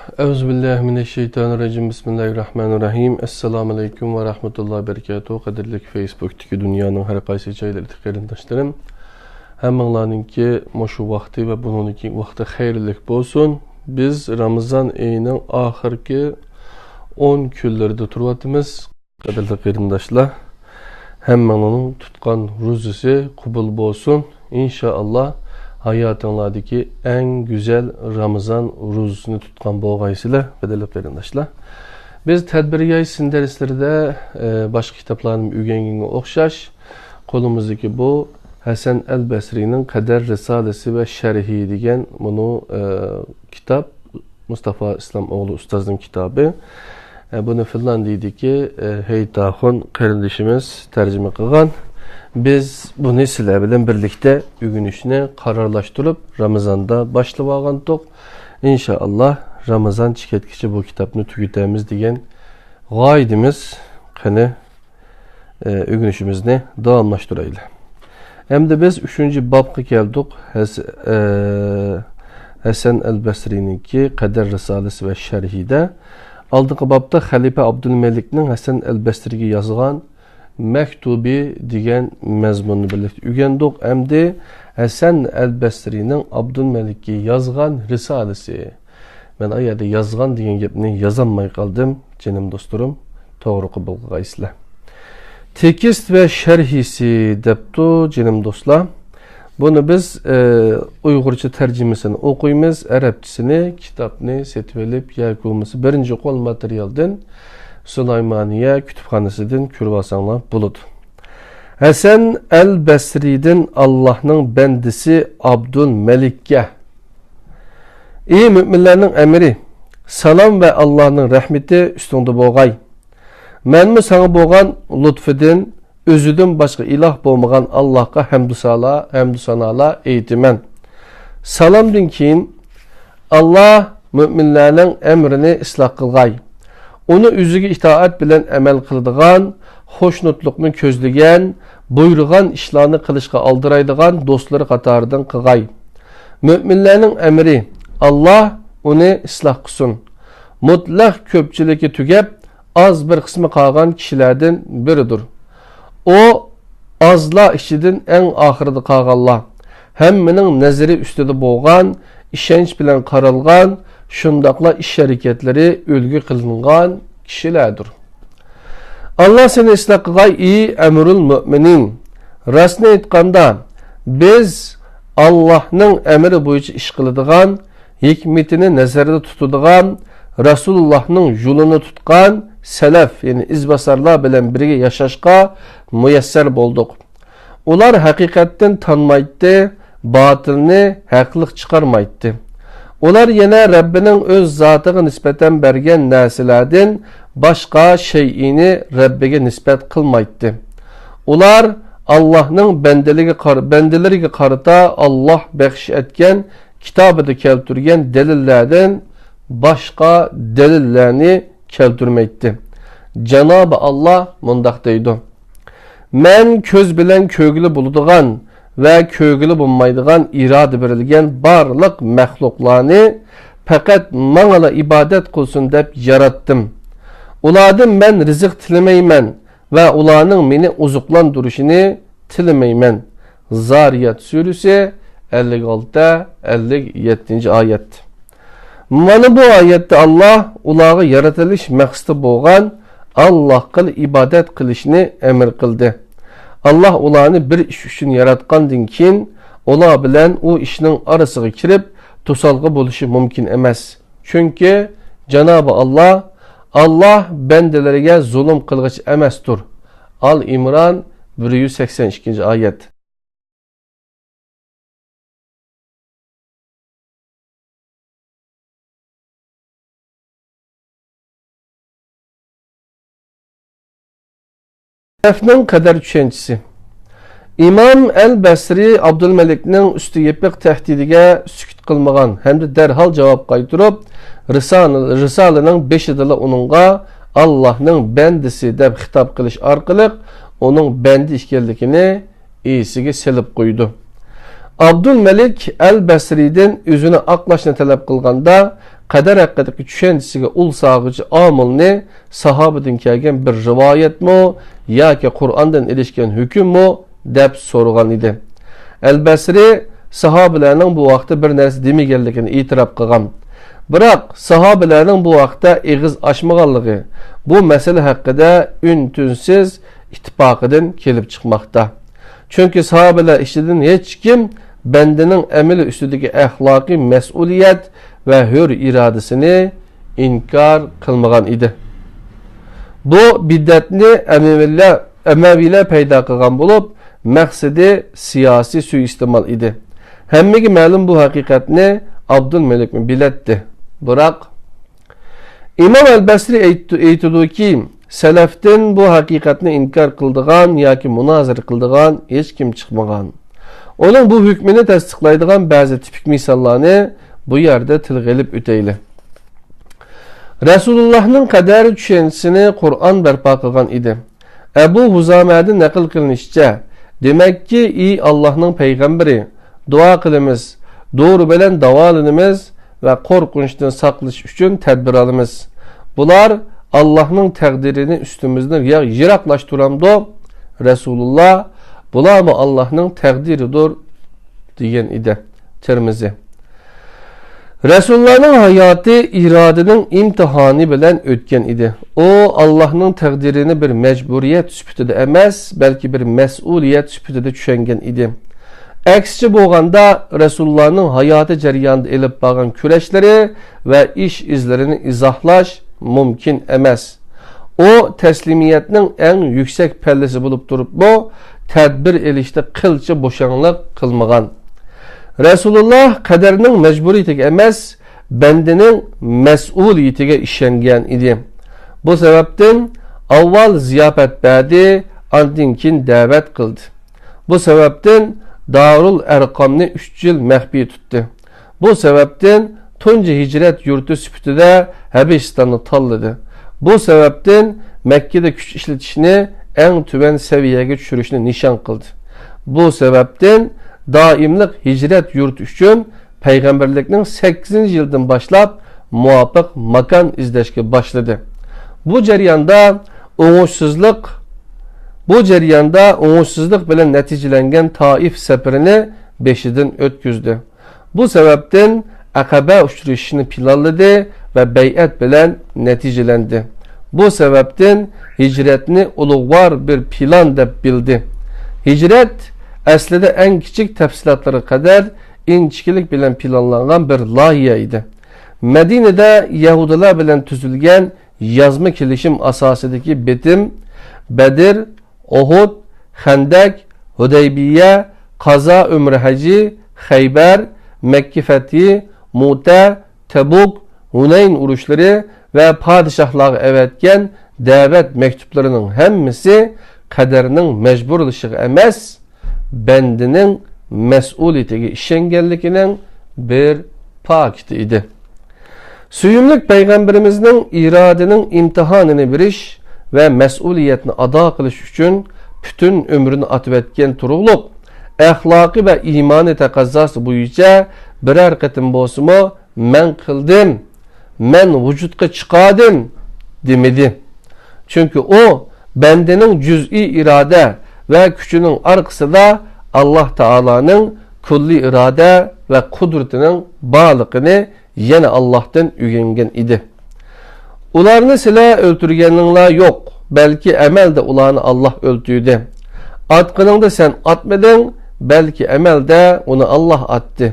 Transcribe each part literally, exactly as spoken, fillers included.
ئەئۇزۇ بىللاھى مىنەششەيتانىررەجىم. بىسمىللاھىررەھمانىررەھىم. ئەسسالامۇ ئەلەيكۇم ۋە رەھمەتۇللاھى ۋە بەرىكاتۇھ. قەدىرلىك فېيسبۇكتىكى دۇنيانىڭ ھەر قايسى جايلىرىدىكى قېرىنداشلىرىم، ھەممىڭلارنىڭكى مۇشۇ ۋاقتى ۋە بۇنىڭدىن كېيىنكى ۋاقتى خەيرلىك بولسۇن. بىز رامىزان ئېيىنىڭ ئاخىرقى ئون كۈنلىرىدە تۇرۇۋاتىمىز. قەدىرلىك قېرىنداشلار، ھەممىڭلارنىڭ تۇتقان روزىسى قوبۇل بولسۇن. ئىنشائاللا، ھاياتىڭلاردىكى ئەڭ گۈزەل رامىزان روزىسىنى تۇتقان بولغايسىلەر، قەدىرلىك قېرىنداشلار. بىز تەدبىر ياي سىن دەرسلىرىدە، ئە، باشقا كىتابلارنى ئۆگەنگەنگە ئوخشاش، قولىمىزدىكى بۇ ھەسەن ئەل بەسرىنىڭ قەدەر رىسالىسى ۋە شەرھى دېگەن مۇنۇ، ئە، كىتاب، مۇستافا ئىسلام ئوغلى ئۇستازنىڭ كىتابى. ئە، بۇنى فىنلاندىيىدىكى، ئە، ھېيتاخۇن قېرىندىشىمىز تەرجىمە قىلغان. بىز بۇنى سىلەر بىلەن بىرلىكتە ئۆگىنىشنى قارارلاشتۇرۇپ، رامىزاندا باشلىۋالغانتۇق. ئىنشائاللا، رامىزان چىقىۋەتكىچە بۇ كىتابنى تۈگىتەمىز دېگەن غايىدىمىز. قېنى، ئە، ئۆگىنىشىمىزنى داۋاملاشتۇرايلى. ئەمدى بىز ئۈچىنچى بابقا كەلدۇق. ھەس-، ئە، ھەسەن ئەل بەسرىنىڭكى قەدەر رىسالىسى ۋە شەرھىدە. ئالدىنقى بابتا خەلىپە ئابدۇلمەلىكنىڭ ھەسەن ئەل بەسرىگە يازغان مەكتۇبى دېگەن مەزمۇننى بىرلىكتە ئۆگەندۇق. ئەمدى ھەسەن ئەل بەسرىنىڭ ئابدۇلمەلىككە يازغان رىسالىسى. مەن ئا يەردە يازغان دېگەن گەپنى يازالماي قالدىم، جېنىم دوستلىرىم، توغرا قوبۇل قىلغايسىلەر. تېكىست ۋە شەرھىسى دەپتۇ، جېنىم دوستلار. بۇنى بىز، ئە، ئۇيغۇرچە تەرجىمىسىنى ئوقۇيمىز، ئەرەبچىسىنى كىتابنى سېتىۋېلىپ ياكى بولمىسا بىرىنچى قول ماتېرىيالدىن، سۇلايمانىيە كۇتۇپخانىسىدىن كۆرۈۋالساڭلار بولىدۇ. ھەسەن ئەل بەسرىدىن ئاللاھنىڭ بەندىسى ئابدۇلمەلىككە. ئى مۆمىنلەرنىڭ ئەمىرى، سالام ۋە ئاللانىڭ رەھمىتى ئۈستۈڭدە بولغاي. مەنمۇ ساڭا بولغان لۇتفىدىن، ئۆزىدىن باشقا ئىلاھ بولمىغان ئاللاھقا ھەمدۇ سالا-، ھەمدۇ سانالار ئېيتىمەن. سالامدىن كېيىن، ئاللا مۆمىنلەرنىڭ ئەمرىنى ئىسلاھ قىلغاي. ئۇنى ئۆزىگە ئىتائەت بىلەن ئەمەل قىلىدىغان، خۇشنۇتلۇقنى كۆزلىگەن، بۇيرۇغان ئىشلارنى قىلىشقا ئالدىرايدىغان دوستلىرى قاتارىدىن قىلغاي. مۆمىنلەرنىڭ ئەمرى، ئاللا ئۇنى ئىسلاھ قىلسۇن. مۇتلەق كۆپچىلىكى تۈگەپ، ئاز بىر قىسمى قالغان كىشىلەردىن بىرىدۇر. ئۇ ئازلار ئىچىدىن ئەڭ ئاخىرىدا قالغانلار، ھەممىنىڭ نەزىرى ئۈستىدە بولغان، ئىشەنچ بىلەن قارالغان، شۇنداقلا ئىش-ھەرىكەتلىرى ئۈلگە قىلىنغان كىشىلەردۇر. ئاللا سېنى ئىسلاھ قىلغاي، ئى ئەمىرۇل مۆمىنىن! راستىنى ئېيتقاندا، بىز ئاللاھنىڭ ئەمرى بويىچە ئىش قىلىدىغان، ھېكمىتىنى نەزەردە تۇتىدىغان، رەسۇلۇللاھنىڭ يولىنى تۇتقان سەلەف، يەنى ئىزباسارلار بىلەن بىرگە ياشاشقا مۇيەسسەر بولدۇق. ئۇلار ھەقىقەتتىن تانمايتتى، باتىلنى ھەقلىق چىقارمايتتى. ئۇلار يەنە رەببىنىڭ ئۆز زاتىغا نىسبەتەن بەرگەن نەرسىلەردىن باشقا شەيئىنى رەببىگە نىسبەت قىلمايتتى. ئۇلار ئاللاھنىڭ بەندىلىگە قار-، بەندىلىرىگە قارىتا ئاللاھ بەخش ئەتكەن كىتابىدا كەلتۈرگەن دەلىللەردىن باشقا دەلىللەرنى كەلتۈرمەيتتى. جانابى ئاللا مۇنداق دەيدۇ: مەن كۆز بىلەن كۆرگىلى بولىدىغان ۋە كۆرگىلى بولمايدىغان ئىرادە بېرىلگەن بارلىق مەخلۇقلارنى پەقەت ماڭىلا ئىبادەت قىلسۇن دەپ ياراتتىم. ئۇلاردىن مەن رىزىق تىلىمەيمەن ۋە ئۇلارنىڭ مېنى ئوزۇقلاندۇرۇشىنى تىلىمەيمەن. زارىيات سۈرىسى، ئەللىك ئالتە، ئەللىك يەتتىنچى ئايەت. مانا بۇ ئايەتتە ئاللا ئۇلارغا يارىتىلىش مەقسىتى بولغان ئاللاھقىلا ئىبادەت قىلىشنى ئەمر قىلدى. ئاللا ئۇلارنى بىر ئىش ئۈچۈن ياراتقاندىن كېيىن، ئۇلار بىلەن ئۇ ئىشنىڭ ئارىسىغا كىرىپ، توسالغۇ بولۇشى مۇمكىن ئەمەس. چۈنكى جانابى ئاللا، ئاللا بەندىلىرىگە زۇلۇم قىلغۇچى ئەمەستۇر. ئال ئىمران، بىر يۈز سەكسەن ئىككىنچى ئايەت. سەلەفنىڭ قەدەر چۈشەنچىسى. ئىمام ئەل بەسرى ئابدۇلمەلىكنىڭ ئۈستى يېپىق تەھدىتىگە سۈكۈت قىلمىغان ھەمدە دەرھال جاۋاب قايتۇرۇپ، رىسال-، رىسالىنىڭ بېشىدىلا ئۇنىڭغا ئاللاھنىڭ بەندىسى دەپ خىتاب قىلىش ئارقىلىق ئۇنىڭ بەندە ئىكەنلىكىنى ئېسىگە سېلىپ قويىدۇ. ئابدۇلمەلىك ئەل بەسرىدىن ئۆزىنى ئاقلاشنى تەلەپ قىلغاندا، قەدەر ھەققىدىكى چۈشەنچىسىگە ئۇل سالغۇچى ئامىلنى ساھابىدىن كەلگەن بىر رىۋايەتمۇ ياكى قۇرئاندىن ئېلىشكەن ھۆكۈممۇ دەپ سورىغان ئىدى. ئەل بەسرى ساھابىلەرنىڭ بۇ ھەقتە بىر نەرسە دېمىگەنلىكىنى ئېتىراپ قىلغان. بىراق ساھابىلەرنىڭ بۇ ھەقتە ئېغىز ئاچمىغانلىقى بۇ مەسىلە ھەققىدە ئۈن-تىنسىز ئىتتىپاقىدىن كېلىپ چىقماقتا. چۈنكى ساھابىلەر ئىچىدىن ھېچكىم بەندىنىڭ ئەمىلى ئۈستىدىكى ئەخلاقىي مەسئۇلىيەت ۋە ھۆر ئىرادىسىنى ئىنكار قىلمىغان ئىدى. بۇ بىدئەتنى ئەمەۋىلەر، ئەمەۋىلەر پەيدا قىلغان بولۇپ، مەقسىتى سىياسىي سۇيىئىستېمال ئىدى. ھەممىگە مەلۇم بۇ ھەقىقەتنى ئابدۇلمەلىكمۇ بىلەتتى. بىراق، ئىمام ئەل بەسرى ئېيتتى-، ئېيتىدۇكى، سەلەفتىن بۇ ھەقىقەتنى ئىنكار قىلىدىغان ياكى مۇنازىرە قىلىدىغان ھېچكىم چىقمىغان. ئۇنىڭ بۇ ھۆكمىنى تەستىقلايدىغان بەزى تىپىك مىساللارنى بۇ يەردە تىلغا ئېلىپ ئۆتەيلى. رەسۇلۇللاھنىڭ قەدەر چۈشەنچىسىنى قۇرئان بەرپا قىلغان ئىدى. ئەبۇ ھۇزامەدىن نەقىل قىلىنىشىچە، دېمەككى، ئى ئاللاھنىڭ پەيغەمبىرى، دۇئا قىلىمىز، دورا بىلەن داۋالىنىمىز ۋە قورقۇنچتىن ساقلىنىش ئۈچۈن تەدبىر ئالىمىز. بۇلار ئاللاھنىڭ تەقدىرىنى ئۈستىمىزدىن يا-، يىراقلاشتۇرامدۇ؟ رەسۇلۇللا، بۇلارمۇ ئاللاھنىڭ تەقدىرىدۇر، دېگەن ئىدى. تىرمىزى. رەسۇلۇللانىڭ ھاياتى ئىرادىنىڭ ئىمتىھانى بىلەن ئۆتكەن ئىدى. ئۇ ئاللاھنىڭ تەقدىرىنى بىر مەجبۇرىيەت سۈپىتىدە ئەمەس، بەلكى بىر مەسئۇلىيەت سۈپىتىدە چۈشەنگەن ئىدى. ئەكسىچە بولغاندا، رەسۇلۇللانىڭ ھاياتى جەريانىدا ئېلىپ بارغان كۈرەشلىرى ۋە ئىش ئىزلىرىنى ئىزاھلاش مۇمكىن ئەمەس. ئۇ تەسلىمىيەتنىڭ ئەڭ يۈكسەك پەللىسى بولۇپ تۇرۇپمۇ، تەدبىر ئېلىشتا قىلچە بوشاڭلىق قىلمىغان. رەسۇلۇللا قەدەرنىڭ مەجبۇرىيىتىگە ئەمەس، بەندىنىڭ مەسئۇلىيىتىگە ئىشەنگەن ئىدى. بۇ سەۋەبتىن ئاۋۋال زىياپەت بەردى، ئاندىن كېيىن دەۋەت قىلدى. بۇ سەۋەبتىن دارۇل ئەرقامنى ئۈچ يىل مەخپىي تۇتتى. بۇ سەۋەبتىن تۇنجى ھىجرەت يۇرتى سۈپىتىدە ھەبىشىستاننى تاللىدى. بۇ سەۋەبتىن مەككىدە كۈچ ئىشلىتىشنى ئەڭ تۆۋەن سەۋىيەگە چۈشۈرۈشنى نىشان قىلدى. بۇ سەۋەبتىن دائىملىق ھىجرەت يۇرتى ئۈچۈن پەيغەمبەرلىكنىڭ سەككىزىنچى يىلىدىن باشلاپ مۇۋاپىق ماكان ئىزدەشكە باشلىدى. بۇ جەرياندا ئوڭۇشسىزلىق، بۇ جەرياندا ئوڭۇشسىزلىق بىلەن نەتىجىلەنگەن تائىف سەپىرىنى بېشىدىن ئۆتكۈزدى. بۇ سەۋەبتىن ئەقەبە ئۇچرىشىشنى پىلانلىدى ۋە بەيئەت بىلەن نەتىجىلەندى. بۇ سەۋەبتىن ھىجرەتنى ئۇلۇغۋار بىر پىلان دەپ بىلدى. ھىجرەت ئەسلىدە ئەڭ كىچىك تەپسىلاتلىرىغا قەدەر ئىنچىكىلىك بىلەن پىلانلانغان بىر لايىھە ئىدى. مەدىنىدە يەھۇدىيلار بىلەن تۈزۈلگەن يازما كېلىشىم ئاساسىدىكى بېتىم، بەدر، ئۇھۇد، خەندەك، ھۇدەيبىيە، قازا ئۆمرە ھەجى، خەيبەر، مەككە فەتھى، مۇتە، تەبۇك، ھۇنەين ئۇرۇشلىرى ۋە پادىشاھلارغا ئەۋەتكەن دەۋەت مەكتۇپلىرىنىڭ ھەممىسى قەدەرنىڭ مەجبۇرلىشىغا ئەمەس، بەندىنىڭ مەسئۇلىيىتىگە ئىشەنگەنلىكىنىڭ بىر پاكىتى ئىدى. سۆيۈملۈك پەيغەمبىرىمىزنىڭ ئىرادىنىڭ ئىمتىھانىنى بېرىش ۋە مەسئۇلىيەتنى ئادا قىلىش ئۈچۈن پۈتۈن ئۆمرىنى ئاتىۋەتكەن تۇرۇقلۇق، ئەخلاقى ۋە ئىمانى تەقەززاسى بويىچە بىرەر قېتىم بولسىمۇ، مەن قىلدىم، مەن ۋۇجۇدقا چىقاردىم دېمىدى. چۈنكى ئۇ بەندىنىڭ جۈزئىي ئىرادە ۋە كۈچىنىڭ ئارقىسىدا ئاللاھ تائالانىڭ كۈللىي ئىرادە ۋە قۇدرىتىنىڭ بارلىقىنى يەنە ئاللاھتىن ئۆگەنگەن ئىدى. ئۇلارنى سىلەر ئۆلتۈرگەنلىڭلار يوق، بەلكى ئەمەلدە ئۇلارنى ئاللاھ ئۆلتۈردى. ئاتقىنىڭدا سەن ئاتمىدىڭ، بەلكى ئەمەلدە ئۇنى ئاللاھ ئاتتى.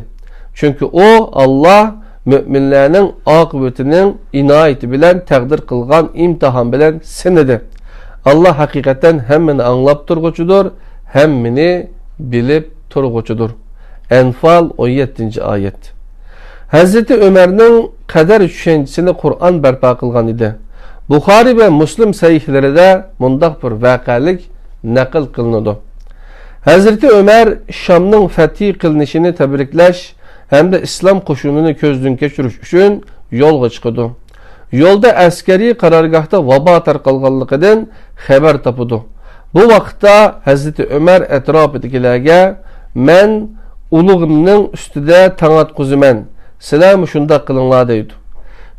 چۈنكى ئۇ، ئاللاھ، مۆمىنلەرنىڭ ئاقىۋىتىنىڭ ئىنايىتى بىلەن تەقدىر قىلغان ئىمتىھان بىلەن سىنىدى. ئاللاھ ھەقىقەتەن ھەممىنى ئاڭلاپ تۇرغۇچىدۇر، ھەممىنى بىلىپ تۇرغۇچىدۇر. ئەنفال، ئون يەتتىنچى ئايەت. ھەزرىتى ئۆمەرنىڭ قەدەر چۈشەنچىسىنى قۇرئان بەرپا قىلغان ئىدى. بۇخارىي ۋە مۇسلىم سەھىھلىرىدە مۇنداق بىر ۋەقەلىك نەقىل قىلىنىدۇ. ھەزرىتى ئۆمەر شامنىڭ فەتھى قىلىنىشىنى تەبرىكلەش ھەمدە ئىسلام قوشۇنىنى كۆزدىن كەچۈرۈش ئۈچۈن يولغا چىقىدۇ. يولدا ئەسكەرىي قارارگاھتا ۋابا تارقالغانلىقىدىن خەۋەر تاپىدۇ. بۇ ۋاقىتتا ھەزرىتى ئۆمەر ئەتراپىدىكىلەرگە، مەن ئۇلۇغۇمنىڭ ئۈستىدە تاڭ ئاتقۇزىمەن، سىلەرمۇ شۇنداق قىلىڭلار، دەيدۇ.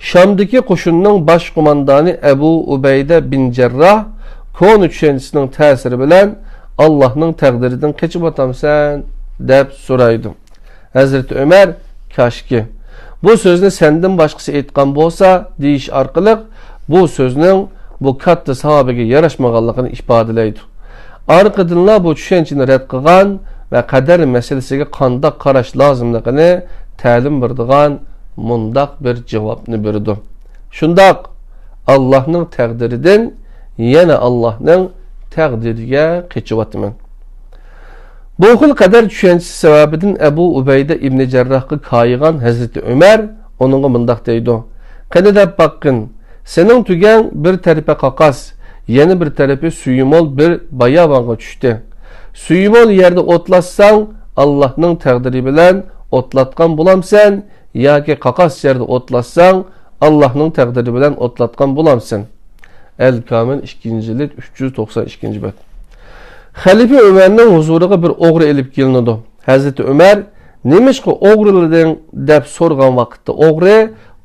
شامدىكى قوشۇننىڭ باش قوماندانى ئەبۇ ئۇبەيدە بىن جەرراھ كونا چۈشەنچىسىنىڭ تەسىرى بىلەن، «ئاللاھنىڭ تەقدىرىدىن قېچىۋاتامسەن؟» دەپ سورايدۇ. ھەزرىتى ئۆمەر، «كاشكى، بۇ سۆزنى سەندىن باشقىسى ئېيتقان بولسا» دېيىش ئارقىلىق بۇ سۆزنىڭ بۇ كاتتا ساھابىگە ياراشمىغانلىقىنى ئىپادىلەيدۇ. ئارقىدىنلا بۇ چۈشەنچىنى رەت قىلغان ۋە قەدەر مەسىلىسىگە قانداق قاراش لازىملىقىنى تەلىم بېرىدىغان مۇنداق بىر جاۋابنى بېرىدۇ: «شۇنداق، ئاللاھنىڭ تەقدىرىدىن يەنە ئاللاھنىڭ تەقدىرىگە قېچىۋاتىمەن.» بۇ خىل قەدەر چۈشەنچىسى سەۋەبىدىن ئەبۇ ئۇبەيدە ئىبنى جەرراھقا كايىغان ھەزرىتى ئۆمەر ئۇنىڭغا مۇنداق دەيدۇ: «قېنى دەپ باققىن، سېنىڭ تۈگەڭ بىر تەرىپى قاقاس، يەنە بىر تەرىپى سۈيىمول بىر باياۋانغا چۈشتى. سۈيىمول يەردە ئوتلاتساڭ، ئاللاھنىڭ تەقدىرى بىلەن ئوتلاتقان بولامسەن ياكى قاقاس يەردە ئوتلاتساڭ، ئاللاھنىڭ تەقدىرى بىلەن ئوتلاتقان بولامسەن؟» ئەل كامىل، ئىككىنچى جىلد، ئۈچ يۈز توقسان ئىككىنچى بەت. خەلىپە ئۆمەرنىڭ ھۇزۇرىغا بىر ئوغرى ئېلىپ كېلىنىدۇ. ھەزرىتى ئۆمەر، «نېمىشقا ئوغرىلىدىڭ؟» دەپ سورىغان ۋاقىتتا، ئوغرى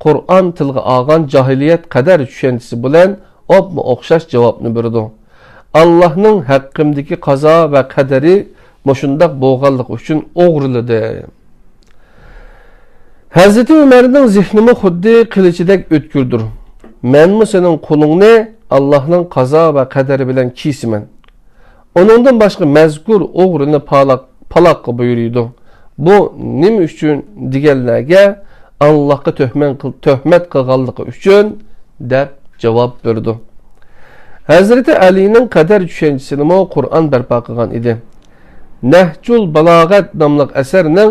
قۇرئان تىلغا ئالغان جاھىلىيەت قەدەر چۈشەنچىسى بىلەن ئوپمۇ ئوخشاش جاۋابنى بېرىدۇ: «ئاللاھنىڭ ھەققىمدىكى قازا ۋە قەدىرى مۇشۇنداق بولغانلىقى ئۈچۈن ئوغرىلىدىم.» ھەزرىتى ئۆمەرنىڭ زېھنىمۇ خۇددى قىلىچىدەك ئۆتكۈردۇر. «مەنمۇ سېنىڭ قولۇڭنى ئاللاھنىڭ قازا ۋە قەدىرى بىلەن كېسىمەن.» ئۇنىڭدىن باشقا مەزكۇر ئوغرىنى پالاق، پالاققا بۇيرۇيدۇ. «بۇ نېمە ئۈچۈن؟» دېگەنلەرگە، «ئاللاھقا تۆھمەت قىل-، تۆھمەت قىلغانلىقى ئۈچۈن» دەپ جاۋاب بېرىدۇ. ھەزرىتى ئەلىنىڭ قەدەر چۈشەنچىسىنىمۇ قۇرئان بەرپا قىلغان ئىدى. نەھجۇل بالاغەت ناملىق ئەسەرنىڭ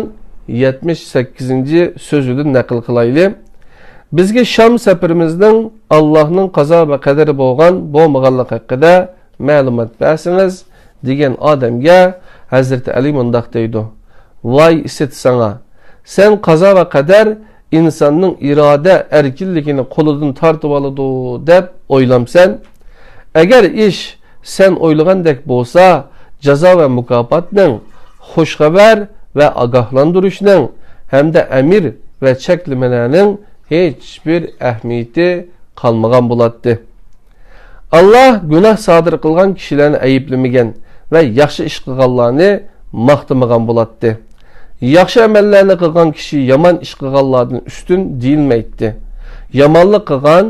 يەتمىش سەككىزىنچى سۆزىدىن نەقىل قىلايلى. «بىزگە شام سەپىرىمىزنىڭ ئاللاھنىڭ قازا ۋە قەدىرى بولغان بولمىغانلىقى ھەققىدە مەلۇمات بەرسىڭىز» دېگەن ئادەمگە ھەزرىتى ئەلى مۇنداق دەيدۇ: «ۋاي ئىسىت ساڭا! سەن قازا ۋە قەدەر ئىنساننىڭ ئىرادە ئەركىنلىكىنى قولىدىن تارتىۋالىدۇ دەپ ئويلامسەن؟ ئەگەر ئىش سەن ئويلىغاندەك بولسا، جازا ۋە مۇكاپاتنىڭ، خۇش خەۋەر ۋە ئاگاھلاندۇرۇشنىڭ ھەمدە ئەمىر ۋە چەكلىمىلەرنىڭ ھېچبىر ئەھمىيىتى قالمىغان بولاتتى. ئاللاھ گۇناھ سادىر قىلغان كىشىلەرنى ئەيىبلىمىگەن ۋە ياخشى ئىش قىلغانلارنى ماختىمىغان بولاتتى. ياخشى ئەمەللەرنى قىلغان كىشى يامان ئىش قىلغانلاردىن ئۈستۈن دېيىلمەيتتى. يامانلىق قىلغان،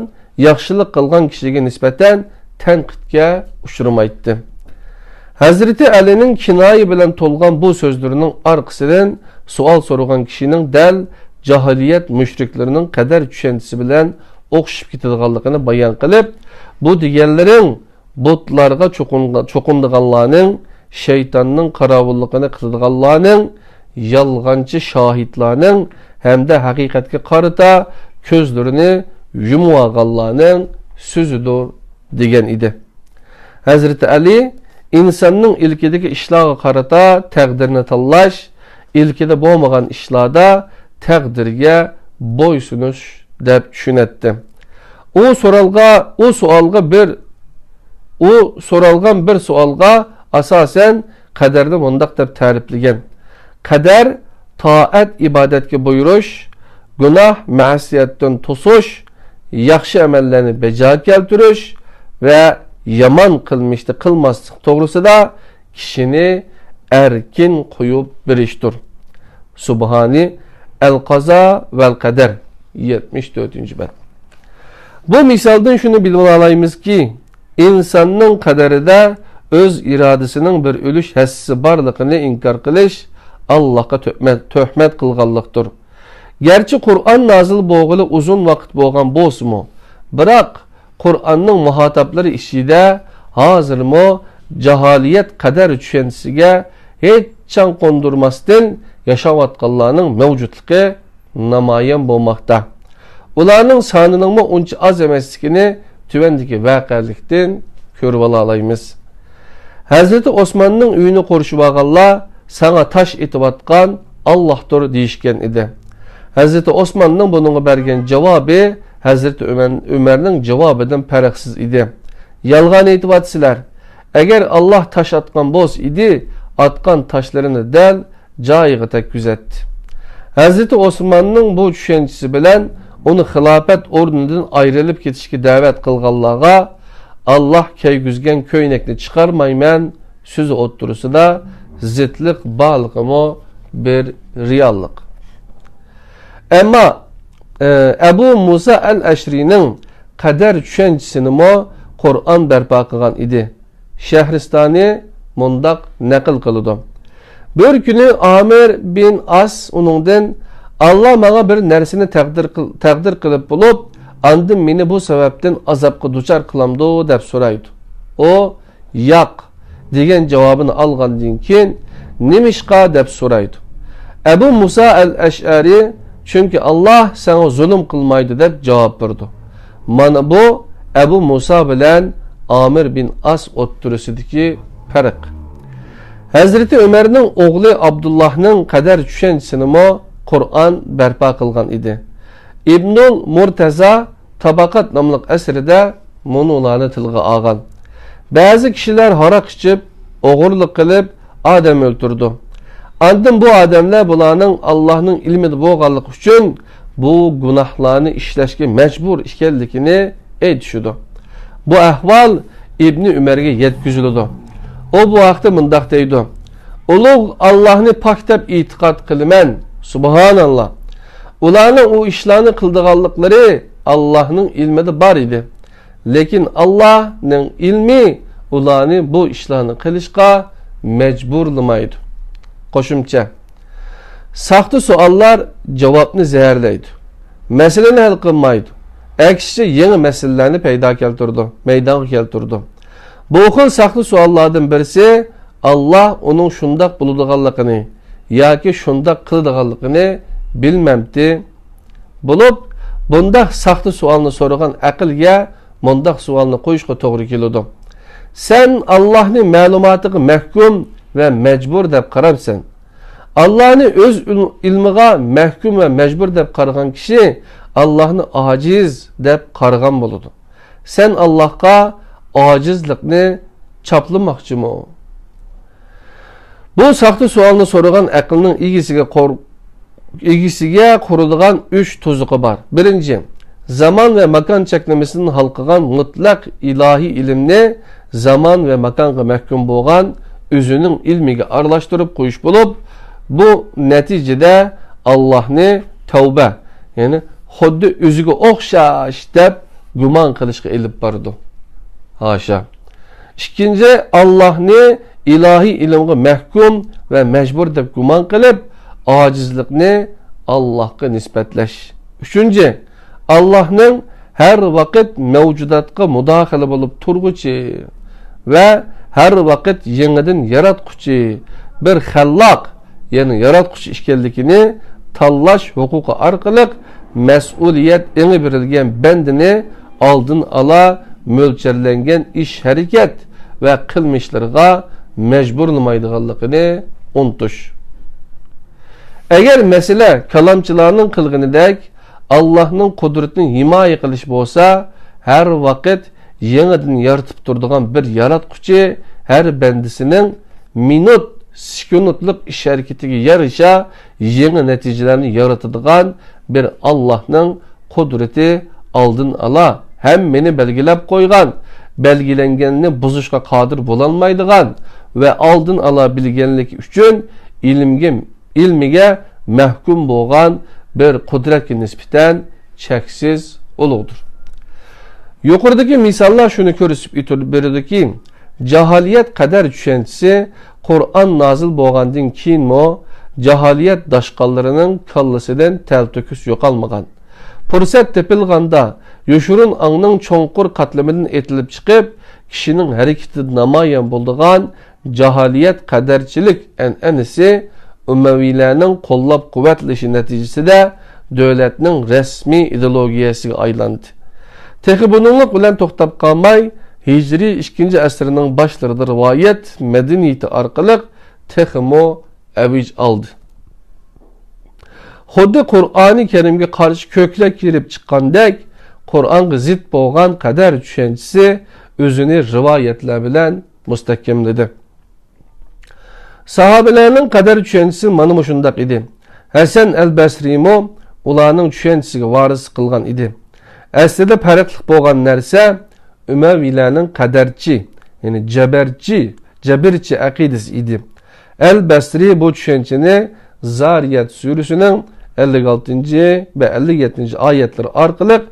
ياخشىلىق قىلغان كىشىگە نىسبەتەن تەنقىدكە ئۇچرىمايتتى.» ھەزرىتى ئەلىنىڭ كىنايە بىلەن تولغان بۇ سۆزلىرىنىڭ ئارقىسىدىن سوئال سورىغان كىشىنىڭ دەل جاھىلىيەت مۇشرىكلىرىنىڭ قەدەر چۈشەنچىسى بىلەن ئوخشىشىپ كېتىدىغانلىقىنى بايان قىلىپ، «بۇ دېگەنلىرىڭ بۇتلارغا چوقۇنغا-، چوقۇنىدىغانلارنىڭ، شەيتاننىڭ قاراۋۇللۇقىنى قىلىدىغانلارنىڭ، يالغانچى شاھىتلارنىڭ ھەمدە ھەقىقەتكە قارىتا كۆزلىرىنى يۇمۇۋالغانلارنىڭ سۆزىدۇر» دېگەن ئىدى. ھەزرىتى ئەلى ئىنساننىڭ ئىلكىدىكى ئىشلارغا قارىتا تەقدىرنى تاللاش، ئىلكىدە بولمىغان ئىشلاردا تەقدىرگە بويسۇنۇش دەپ چۈشىنەتتى. ئۇ سورالغا، ئۇ سوئالغا بىر، ئۇ سورالغان بىر سوئالغا ئاساسەن قەدەرنى مۇنداق دەپ تەرىپلىگەن: «قەدەر تائەت-ئىبادەتكە بۇيرۇش، گۇناھ-مەسىيەتتىن توسۇش، ياخشى ئەمەللەرنى بەجا كەلتۈرۈش ۋە يامان قىلمىشنى قىلماسلىق توغرىسىدا كىشىنى ئەركىن قويۇپ بېرىشتۇر.» سۇبھانى، ئەل-قازا ۋەل-قەدەر، يەتمىش تۆتىنچى بەت. بۇ مىسالدىن شۇنى بىلىۋالالايمىزكى، ئىنساننىڭ قەدەردە ئۆز ئىرادىسىنىڭ بىر ئۈلۈش ھەسسىسى بارلىقىنى ئىنكار قىلىش ئاللاھقا تۆھمەت، تۆھمەت قىلغانلىقتۇر. گەرچە قۇرئان نازىل بولغىلى ئۇزۇن ۋاقىت بولغان بولسىمۇ، بىراق قۇرئاننىڭ مۇھاتابلىرى ئىچىدە ھازىرمۇ جاھىلىيەت قەدەر چۈشەنچىسىگە ھېچ چاڭ قوندۇرماستىن ياشاۋاتقانلارنىڭ مەۋجۇتلۇقى نامايان بولماقتا. ئۇلارنىڭ سانىنىڭمۇ ئۇنچە ئاز ئەمەسلىكىنى تۆۋەندىكى ۋەقەلىكتىن كۆرۈۋالالايمىز. ھەزرىتى ئوسماننىڭ ئۆيىنى قورشىۋالغانلار، «ساڭا تاش ئېتىۋاتقان ئاللاھتۇر» دېيىشكەن ئىدى. ھەزرىتى ئوسماننىڭ بۇنىڭغا بەرگەن جاۋابى ھەزرىتى ئۆمەر، ئۆمەرنىڭ جاۋابىدىن پەرقسىز ئىدى. «يالغان ئېيتىۋاتىسىلەر. ئەگەر ئاللاھ تاش ئاتقان بولسا ئىدى، ئاتقان تاشلىرىنى دەل جايىغا تەگكۈزەتتى.» ھەزرىتى ئوسماننىڭ بۇ چۈشەنچىسى بىلەن ئۇنى خىلاپەت ئورنىدىن ئايرىلىپ كېتىشكە دەۋەت قىلغانلارغا ئاللاھ كىيگۈزگەن كۆينەكنى چىقارمايمەن سۆزى ئوتتۇرىسىدا زىتلىق بارلىقىمۇ بىر رېئاللىق. ئەمما، ئە، ئەبۇ مۇسا ئەل ئەشرىنىڭ قەدەر چۈشەنچىسىنىمۇ قۇرئان بەرپا قىلغان ئىدى. شەھرىستانى مۇنداق نەقىل قىلىدۇ: بىر كۈنى ئامىر بىن ئاس ئۇنىڭدىن، «ئاللا ماڭا بىر نەرسىنى تەقدىر قىل-، تەقدىر قىلىپ بولۇپ، ئاندىن مېنى بۇ سەۋەبتىن ئازابقا دۇچار قىلامدۇ؟» دەپ سورايدۇ. ئۇ، «ياق» دېگەن جاۋابىنى ئالغاندىن كېيىن، «نېمىشقا؟» دەپ سورايدۇ. ئەبۇ مۇسا ئەل ئەشئەرى، «چۈنكى ئاللا ساڭا زۇلۇم قىلمايدۇ» دەپ جاۋاب بېرىدۇ. مانا بۇ ئەبۇ مۇسا بىلەن ئامىر بىن ئاس ئوتتۇرىسىدىكى پەرق. ھەزرىتى ئۆمەرنىڭ ئوغلى ئابدۇللاھنىڭ قەدەر چۈشەنچىسىنىمۇ قۇرئان بەرپا قىلغان ئىدى. ئىبنۇل مۇرتەزا تاباقات ناملىق ئەسىرىدە مۇنۇلارنى تىلغا ئالغان: بەزى كىشىلەر ھاراق ئىچىپ، ئوغرىلىق قىلىپ، ئادەم ئۆلتۈرىدۇ. ئاندىن بۇ ئادەملەر بۇلارنىڭ ئاللاھنىڭ ئىلمىدا بولغانلىقى ئۈچۈن بۇ گۇناھلارنى ئىشلەشكە مەجبۇر ئىكەنلىكىنى ئېيتىشىدۇ. بۇ ئەھۋال ئىبنى ئۆمەرگە يەتكۈزۈلىدۇ. ئۇ بۇ ھەقتە مۇنداق دەيدۇ: ئۇلۇغ ئاللاھنى پاك دەپ ئېتىقاد قىلىمەن. سۇبھاناللا! ئۇلارنىڭ ئۇ ئىشلارنى قىلىدىغانلىقلىرى ئاللاھنىڭ ئىلمىدا بار ئىدى. لېكىن ئاللاھنىڭ ئىلمى ئۇلارنى بۇ ئىشلارنى قىلىشقا مەجبۇرلىمايدۇ. قوشۇمچە: ساختا سوئاللار جاۋابنى زەھەرلەيدۇ، مەسىلىنى ھەل قىلمايدۇ، ئەكسىچە يېڭى مەسىلىلەرنى پەيدا كەلتۈرىدۇ، مەيدانغا كەلتۈرىدۇ. بۇ خىل ساختا سوئاللاردىن بىرسى، ئاللاھ ئۇنىڭ شۇنداق بولىدىغانلىقىنى ياكى شۇنداق قىلىدىغانلىقىنى بىلمەمتى؟ بولۇپ، بۇنداق ساختا سوئالنى سورىغان ئەقىلگە مۇنداق سوئالنى قويۇشقا توغرا كېلىدۇ: سەن ئاللاھنى مەلۇماتىغا مەھكۇم ۋە مەجبۇر دەپ قارامسەن؟ ئاللاھنى ئۆز ئىل-، ئىلمىغا مەھكۇم ۋە مەجبۇر دەپ قارىغان كىشى ئاللاھنى ئاجىز دەپ قارىغان بولىدۇ. سەن ئاللاھقا ئاجىزلىقنى چاپلىماقچىمۇ؟ بۇ ساختا سوئالنى سورىغان ئەقىلنىڭ ئىگىسىگە قور-، ئىگىسىگە قۇرىدىغان ئۈچ تۇزىقى بار. بىرىنچى، زامان ۋە ماكان چەكلىمىسىدىن ھالقىغان مۇتلەق ئىلاھىي ئىلىمنى زامان ۋە ماكانغا مەھكۇم بولغان ئۆزىنىڭ ئىلمىگە ئارىلاشتۇرۇپ قويۇش بولۇپ، بۇ نەتىجىدە ئاللاھنى تەۋبە، يەنى خۇددى ئۆزىگە ئوخشاش دەپ گۇمان قىلىشقا ئېلىپ بارىدۇ. ھاشا! ئىككىنچى، ئاللاھنى ئىلاھىي ئىلىمغا مەھكۇم ۋە مەجبۇر دەپ گۇمان قىلىپ، ئاجىزلىقنى ئاللاھقا نىسبەتلەش. ئۈچىنچى، ئاللاھنىڭ ھەر ۋاقىت مەۋجۇداتقا مۇداخىلە بولۇپ تۇرغۇچى ۋە ھەر ۋاقىت يېڭىدىن ياراتقۇچى، بىر خەللاق، يەنى ياراتقۇچى ئىكەنلىكىنى تاللاش ھوقۇقى ئارقىلىق مەسئۇلىيەت ئېڭى بېرىلگەن بەندىنى ئالدىن ئالا مۆلچەرلەنگەن ئىش-ھەرىكەت ۋە قىلمىشلىرىغا مەجبۇرلىمايدىغانلىقىنى ئۇنتۇش. ئەگەر مەسىلە كالامچىلارنىڭ قىلغىنىدەك ئاللاھنىڭ قۇدرىتىنى ھىمايە قىلىش بولسا، ھەر ۋاقىت يېڭىدىن يارىتىپ تۇرىدىغان بىر ياراتقۇچى ھەر بەندىسىنىڭ مىنۇت، سېكۇنتلۇق ئىش-ھەرىكىتىگە يارىشا يېڭى نەتىجىلەرنى يارىتىدىغان بىر ئاللاھنىڭ قۇدرىتى ئالدىن ئالا ھەممىنى بەلگىلەپ قويغان، بەلگىلەنگەننى بۇزۇشقا قادىر بولالمايدىغان ۋە ئالدىن ئالا بىلگەنلىكى ئۈچۈن ئىلىمگە، ئىلمىگە مەھكۇم بولغان بىر قۇدرەتكە نىسبەتەن چەكسىز ئۇلۇغدۇر. يۇقىرىدىكى مىساللار شۇنى كۆرسىتىپ ئۆتۈپ بېرىدۇكى، جاھىلىيەت قەدەر چۈشەنچىسى قۇرئان نازىل بولغاندىن كېيىنمۇ جاھىلىيەت داشقاللىرىنىڭ كاللىسىدىن تەلتۆكۈس يوقالمىغان. پۇرسەت تېپىلغاندا يوشۇرۇن ئاڭنىڭ چوڭقۇر قاتلىمىدىن ئېتىلىپ چىقىپ، كىشىنىڭ ھەرىكىتىدە نامايان بولىدىغان جاھىلىيەت قەدەرچىلىك ئەنئەنىسى ئۇمەۋىيلەرنىڭ قوللاپ-قۇۋۋەتلىشى نەتىجىسىدە دۆلەتنىڭ رەسمىي ئىدېئولوگىيەسىگە ئايلاندى. تېخى بۇنىڭلىق بىلەن توختاپ قالماي، ھىجرىي ئىككىنچى ئەسىرنىڭ باشلىرىدا رىۋايەت مەدەنىيىتى ئارقىلىق تېخىمۇ ئەۋج ئالدى. خۇددى قۇرئانى كەرىمگە قارشى كۆكلەك كىرىپ چىققاندەك، قۇرئانغا زىت بولغان قەدەر چۈشەنچىسى ئۆزىنى رىۋايەتلەر بىلەن مۇستەھكەملىدى. ساھابىلەرنىڭ قەدەر چۈشەنچىسى مانا مۇشۇنداق ئىدى. ھەسەن ئەل بەسرىمۇ ئۇلارنىڭ چۈشەنچىسىگە ۋارىسلىق قىلغان ئىدى. ئەسلىدە پەرقلىق بولغان نەرسە ئۈمەۋىيلەرنىڭ قەدەرچى، يەنى جەبەرچى، جەبىرچى ئەقىدىسى ئىدى. ئەل بەسرى بۇ چۈشەنچىنى زارىيەت سۈرىسىنىڭ ئەللىك ئالتىنچى ۋە ئەللىك يەتتىنچى ئايەتلىرى ئارقىلىق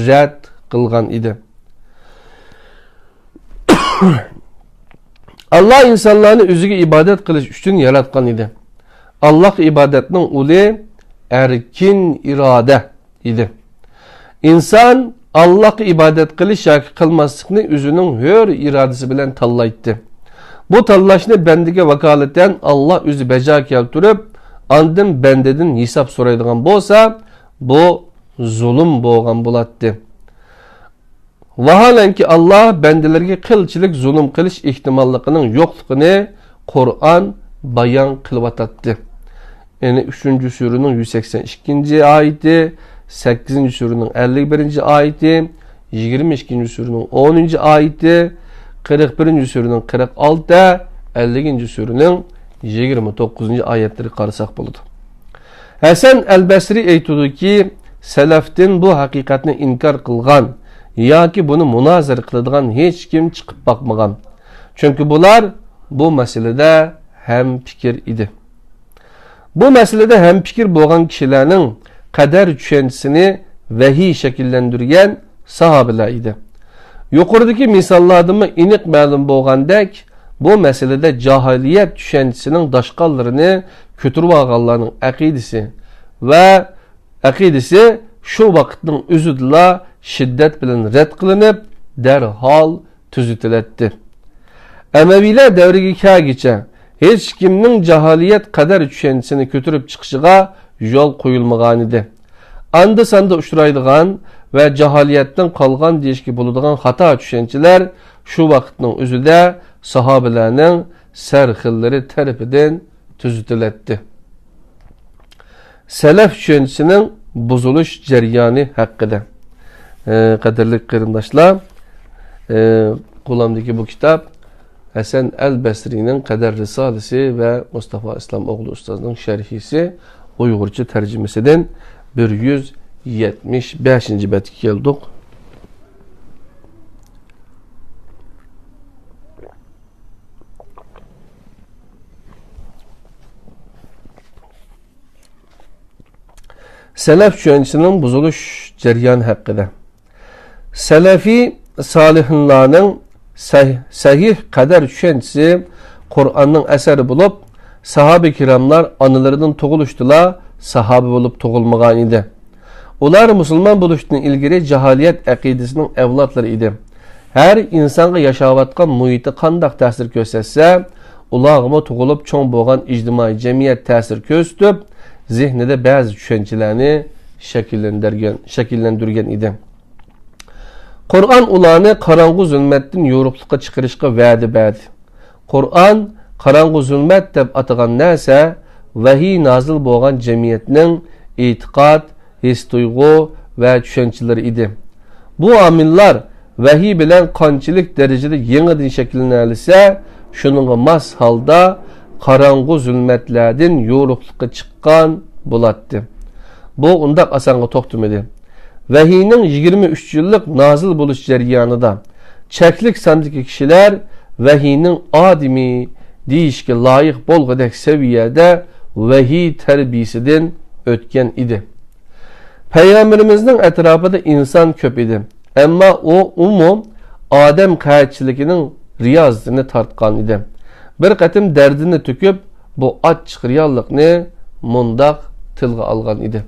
رەت قىلغان ئىدى. ئاللا ئىنسانلارنى ئۆزىگە ئىبادەت قىلىش ئۈچۈن ياراتقان ئىدى. ئاللاغا ئىبادەتنىڭ ئۇلى ئەركىن ئىرادە ئىدى. ئىنسان ئاللاغا ئىبادەت قىلىش ياكى قىلماسلىقنى ئۆزىنىڭ ھۆر ئىرادىسى بىلەن تاللايتتى. بۇ تاللاشنى بەندىگە ۋاكالىتەن ئاللا ئۆزى بەجا كەلتۈرۈپ، ئاندىن بەندىدىن ھېساب سورايدىغان بولسا، بۇ زۇلۇم بولغان بولاتتى. ۋاھالەنكى، ئاللا بەندىلىرىگە قىلچىلىك زۇلۇم قىلىش ئېھتىماللىقىنىڭ يوقلۇقىنى قۇرئان بايان قىلىۋاتاتتى. يەنى ئۈچىنچى سۈرىنىڭ يۈز سەكسەن ئىككىنچى ئايىتى، سەككىزىنچى سۈرىنىڭ ئەللىك بىرىنچى ئايىتى، يىگىرمە ئىككىنچى سۈرىنىڭ ئونىنچى ئايىتى، قىرىق بىرىنچى سۈرىنىڭ قىرىق ئالتە، ئەللىكىنچى سۈرىنىڭ يىگىرمە توققۇزىنچى ئايەتلىرىگە قارىساق بولىدۇ. ھەسەن ئەل بەسرى ئېيتىدۇكى، سەلەفتىن بۇ ھەقىقەتنى ئىنكار قىلغان ياكى بۇنى مۇنازىرە قىلىدىغان ھېچكىم چىقىپ باقمىغان. چۈنكى بۇلار بۇ مەسىلىدە ھەمپىكىر ئىدى. بۇ مەسىلىدە ھەمپىكىر بولغان كىشىلەرنىڭ قەدەر چۈشەنچىسىنى ۋەھىي شەكىللەندۈرگەن ساھابىلەر ئىدى. يۇقىرىدىكى مىساللاردىنمۇ ئېنىق مەلۇم بولغاندەك، بۇ مەسىلىدە جاھىلىيەت چۈشەنچىسىنىڭ داشقاللىرىنى كۆتۈرۈۋالغانلارنىڭ ئەقىدىسى ۋە ئەقىدىسى شۇ ۋاقىتنىڭ ئۆزىدىلا شىددەت بىلەن رەت قىلىنىپ، دەرھال تۈزىتىلەتتى. ئەمەۋىيلەر دەۋرىگە كەلگىچە ھېچكىمنىڭ جاھىلىيەت قەدەر چۈشەنچىسىنى كۆتۈرۈپ چىقىشىغا يول قويۇلمىغانىدى. ئاندا-ساندا ئۇچرايدىغان ۋە جاھىلىيەتتىن قالغان دېيىشكە بولىدىغان خاتا چۈشەنچىلەر شۇ ۋاقىتنىڭ ئۆزىدە ساھابىلەرنىڭ سەرخىللىرى تەرىپىدىن تۈزىتىلەتتى. سەلەف چۈشەنچىسىنىڭ بۇزۇلۇش جەريانى ھەققىدە. ئە، قەدىرلىك قېرىنداشلار، ئە، قولۇمدىكى بۇ كىتاب ھەسەن ئەل بەسرىنىڭ قەدەر رىسالىسى ۋە مۇستافا ئىسلام ئوغلى ئۇستازنىڭ شەرھىسى، ئۇيغۇرچە تەرجىمىسىدىن بىر يۈز يەتمىش بەشىنچى بەتكە كەلدۇق. سەلەف چۈشەنچىسىنىڭ بۇزۇلۇش جەريانى ھەققىدە. سەلەفىي سالىھىنلارنىڭ سەھ-، سەھىھ قەدەر چۈشەنچىسى قۇرئاننىڭ ئەسىرى بولۇپ، ساھابە كىراملار ئانىلىرىدىن تۇغۇلۇشتىلا ساھابە بولۇپ تۇغۇلمىغان ئىدى. ئۇلار مۇسۇلمان بولۇشتىن ئىلگىرى جاھىلىيەت ئەقىدىسىنىڭ ئەۋلادلىرى ئىدى. ھەر ئىنسانغا ياشاۋاتقان مۇھىتى قانداق تەسىر كۆرسەتسە، ئۇلارغىمۇ تۇغۇلۇپ چوڭ بولغان ئىجتىمائىي جەمئىيەت تەسىر كۆرسىتىپ، زېھنىدە بەزى چۈشەنچىلەرنى شەكىللەندۈرگەن، شەكىللەندۈرگەن ئىدى. قۇرئان ئۇلارنى قاراڭغۇ زۇلمەتتىن يورۇقلۇققا چىقىرىشقا ۋەدە بەردى. قۇرئان قاراڭغۇ زۇلمەت دەپ ئاتىغان نەرسە ۋەھىي نازىل بولغان جەمئىيەتنىڭ ئېتىقاد، ھېس-تۇيغۇ ۋە چۈشەنچىلىرى ئىدى. بۇ ئامىللار ۋەھىي بىلەن قانچىلىك دەرىجىدە يېڭىدىن شەكىللىنەلىسە، شۇنىڭغا ماس ھالدا قاراڭغۇ زۇلمەتلەردىن يورۇقلۇققا چىققان بولاتتى. بۇ ئۇنداق ئاسانغا توختىمىدى. ۋەھىينىڭ يىگىرمە ئۈچ يىللىق نازىل بولۇش جەريانىدا چەكلىك ساندىكى كىشىلەر ۋەھىينىڭ ئادىمى دېيىشكە لايىق بولغۇدەك سەۋىيەدە ۋەھىي تەربىيىسىدىن ئۆتكەن ئىدى. پەيغەمبىرىمىزنىڭ ئەتراپىدا ئىنسان كۆپ ئىدى، ئەمما ئۇ، ئۇمۇ ئادەم قەھەتچىلىكىنىڭ رىيازىتىنى تارتقان ئىدى. بىر قېتىم دەردىنى تۆكۈپ، بۇ ئاچچىق رېئاللىقنى مۇنداق تىلغا ئالغان ئىدى: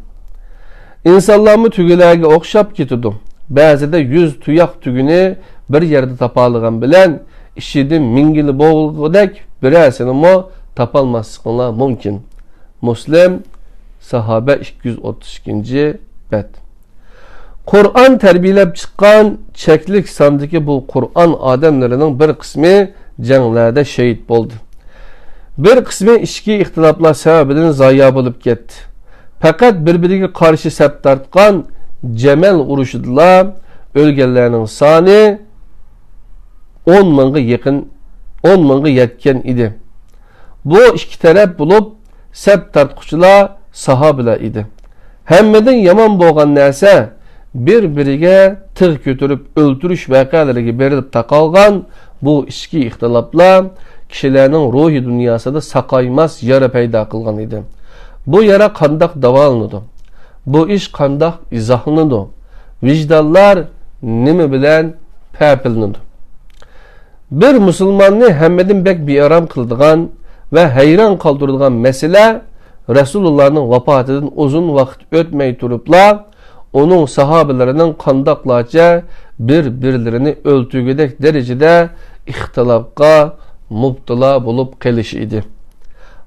ئىنسانلارمۇ تۆگىلەرگە ئوخشاپ كېتىدۇ. بەزىدە يۈز تۇياق تۆگىنى بىر يەردە تاپالىغان بىلەن، ئىچىدە مىڭگىلى بولغۇدەك بىرەرسىنىمۇ تاپالماسلىقىڭلار مۇمكىن. مۇسلىم، ساھابە، ئىككى يۈز ئوتتۇز ئىككىنچى بەت. قۇرئان تەربىيەلەپ چىققان چەكلىك ساندىكى بۇ قۇرئان ئادەملىرىنىڭ بىر قىسمى جەڭلەردە شېھىت بولدى. بىر قىسمى ئىچكى ئىختىلاپلار سەۋەبىدىن زايا بولۇپ كەتتى. پەقەت بىر-بىرىگە قارشى سەپ تارتقان جەمەل ئۇرۇشىدىلا ئۆلگەنلەرنىڭ سانى ئون مىڭغا يېقىن، ئون مىڭغا يەتكەن ئىدى. بۇ ئىككى تەرەپ بولۇپ، سەپ تارتقۇچىلار ساھابىلەر ئىدى. ھەممىدىن يامان بولغان نەرسە، بىر-بىرىگە تىغ كۆتۈرۈپ ئۆلتۈرۈش ۋەقەلىرىگە بېرىلىپ تاقالغان بۇ ئىچكى ئىختىلاپلار كىشىلەرنىڭ روھىي دۇنياسىدا ساقايماس يارا پەيدا قىلغان ئىدى. بۇ يارا قانداق داۋالىنىدۇ؟ بۇ ئىش قانداق ئىزاھلىنىدۇ؟ ۋىجدانلار نېمە بىلەن پەپىلىنىدۇ؟ بىر مۇسۇلماننى ھەممىدىن بەك بىئارام قىلىدىغان ۋە ھەيران قالدۇرىدىغان مەسىلە، رەسۇلۇللانىڭ ۋاپاتىدىن ئۇزۇن ۋاقىت ئۆتمەي تۇرۇپلا، ئۇنىڭ ساھابىلىرىنىڭ قانداقلارچە بىر-بىرلىرىنى ئۆلتۈرگۈدەك دەرىجىدە ئىختىلاپقا مۇپتىلا بولۇپ قېلىشى ئىدى.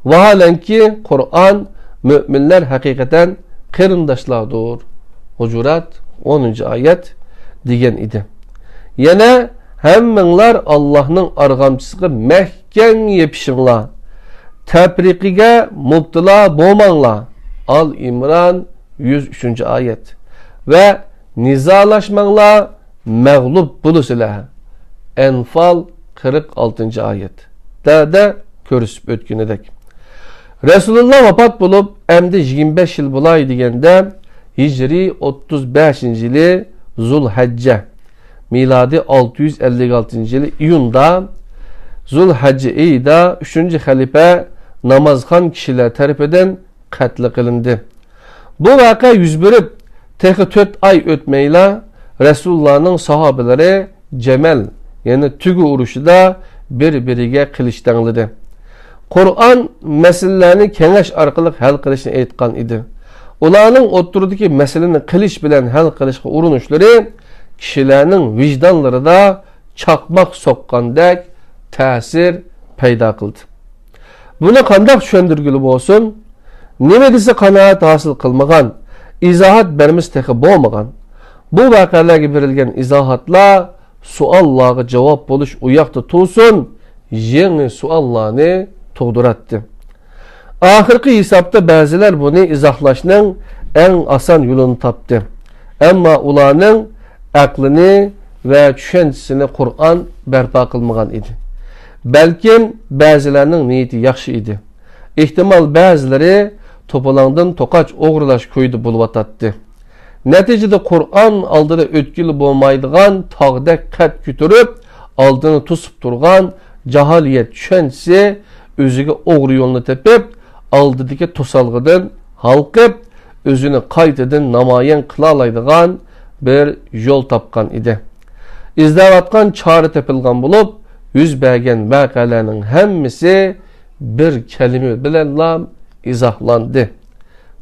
ۋاھالەنكى، قۇرئان مۆمىنلەر ھەقىقەتەن قېرىنداشلاردۇر، ھۇجۇرات، ئونىنچى ئايەت، دېگەن ئىدى. يەنە، ھەممىڭلار ئاللاھنىڭ ئارغامچىسىغا مەھكەم يېپىشىڭلار، تەپرىقىگە مۇپتىلا بولماڭلار، ئال ئىمران، يۈز ئۈچىنچى ئايەت، ۋە نىزالاشماڭلار، مەغلۇپ بولىسىلەر. ئەنفال، قىرىق ئالتىنچى ئايەت. دە، دە كۆرسىتىپ ئۆتكىنىدەك. رەسۇلۇللا ۋاپات بولۇپ، ئەمدى يىگىرمە بەش يىل بولاي دېگەندە، ھىجرىي ئوتتۇز بەشىنچى يىلى زۇلھەججە، مىلادىي ئالتە يۈز ئەللىك ئالتىنچى يىلى ئىيۇندا، زۇلھەججە ئېيىدا ئۈچىنچى خەلىپە نامازخان كىشىلەر تەرىپىدىن قەتل قىلىندى. بۇ ۋەقە يۈز بېرىپ، تېخى تۆت ئاي ئۆتمەيلا، رەسۇلۇللانىڭ ساھابىلىرى جەمەل، يەنى تۆگە ئۇرۇشىدا بىر-بىرىگە قىلىچ تەڭلىدى. قۇرئان مەسىلىلەرنى كېڭەش ئارقىلىق ھەل قىلىشنى ئېيتقان ئىدى. ئۇلارنىڭ ئوتتۇرىدىكى مەسىلىنى قىلىچ بىلەن ھەل قىلىشقا ئۇرۇنۇشلىرى كىشىلەرنىڭ ۋىجدانلىرىدا چاقماق سوققاندەك تەسىر پەيدا قىلدى. بۇنى قانداق چۈشەندۈرگىلى بولسۇن؟ نېمە دېسە قانائەت ھاسىل قىلمىغان، ئىزاھات بەرمىسە تېخى بولمىغان. بۇ ۋەقەلەرگە بېرىلگەن ئىزاھاتلار سوئاللارغا جاۋاب بولۇش ئۇ ياقتا تۇرسۇن، يېڭى سوئاللارنى تۇغدۇراتتى. ئاخىرقى ھېسابتا بەزىلەر بۇنى ئىزاھلاشنىڭ ئەڭ ئاسان يولىنى تاپتى. ئەمما ئۇلارنىڭ ئەقلىنى ۋە چۈشەنچىسىنى قۇرئان بەرپا قىلمىغان ئىدى. بەلكىم بەزىلەرنىڭ نىيىتى ياخشى ئىدى. ئېھتىمال بەزىلىرى توپىلاڭدىن توقاچ ئوغرىلاش كويىدا بولۇۋاتاتتى. نەتىجىدە قۇرئان ئالدىدا ئۆتكىلى بولمايدىغان تاغدەك قەد كۆتۈرۈپ، ئالدىنى توسۇپ تۇرغان جاھىلىيەت چۈشەنچىسى ئۆزىگە ئوغرى يولنى تېپىپ، ئالدىدىكى توسالغۇدىن ھالقىپ، ئۆزىنى قايتىدىن نامايان قىلالايدىغان بىر يول تاپقان ئىدى. ئىزدەۋاتقان چارە تېپىلغان بولۇپ، يۈز بەرگەن ۋەقەلەرنىڭ ھەممىسى بىر كەلىمە بىلەنلا ئىزاھلاندى.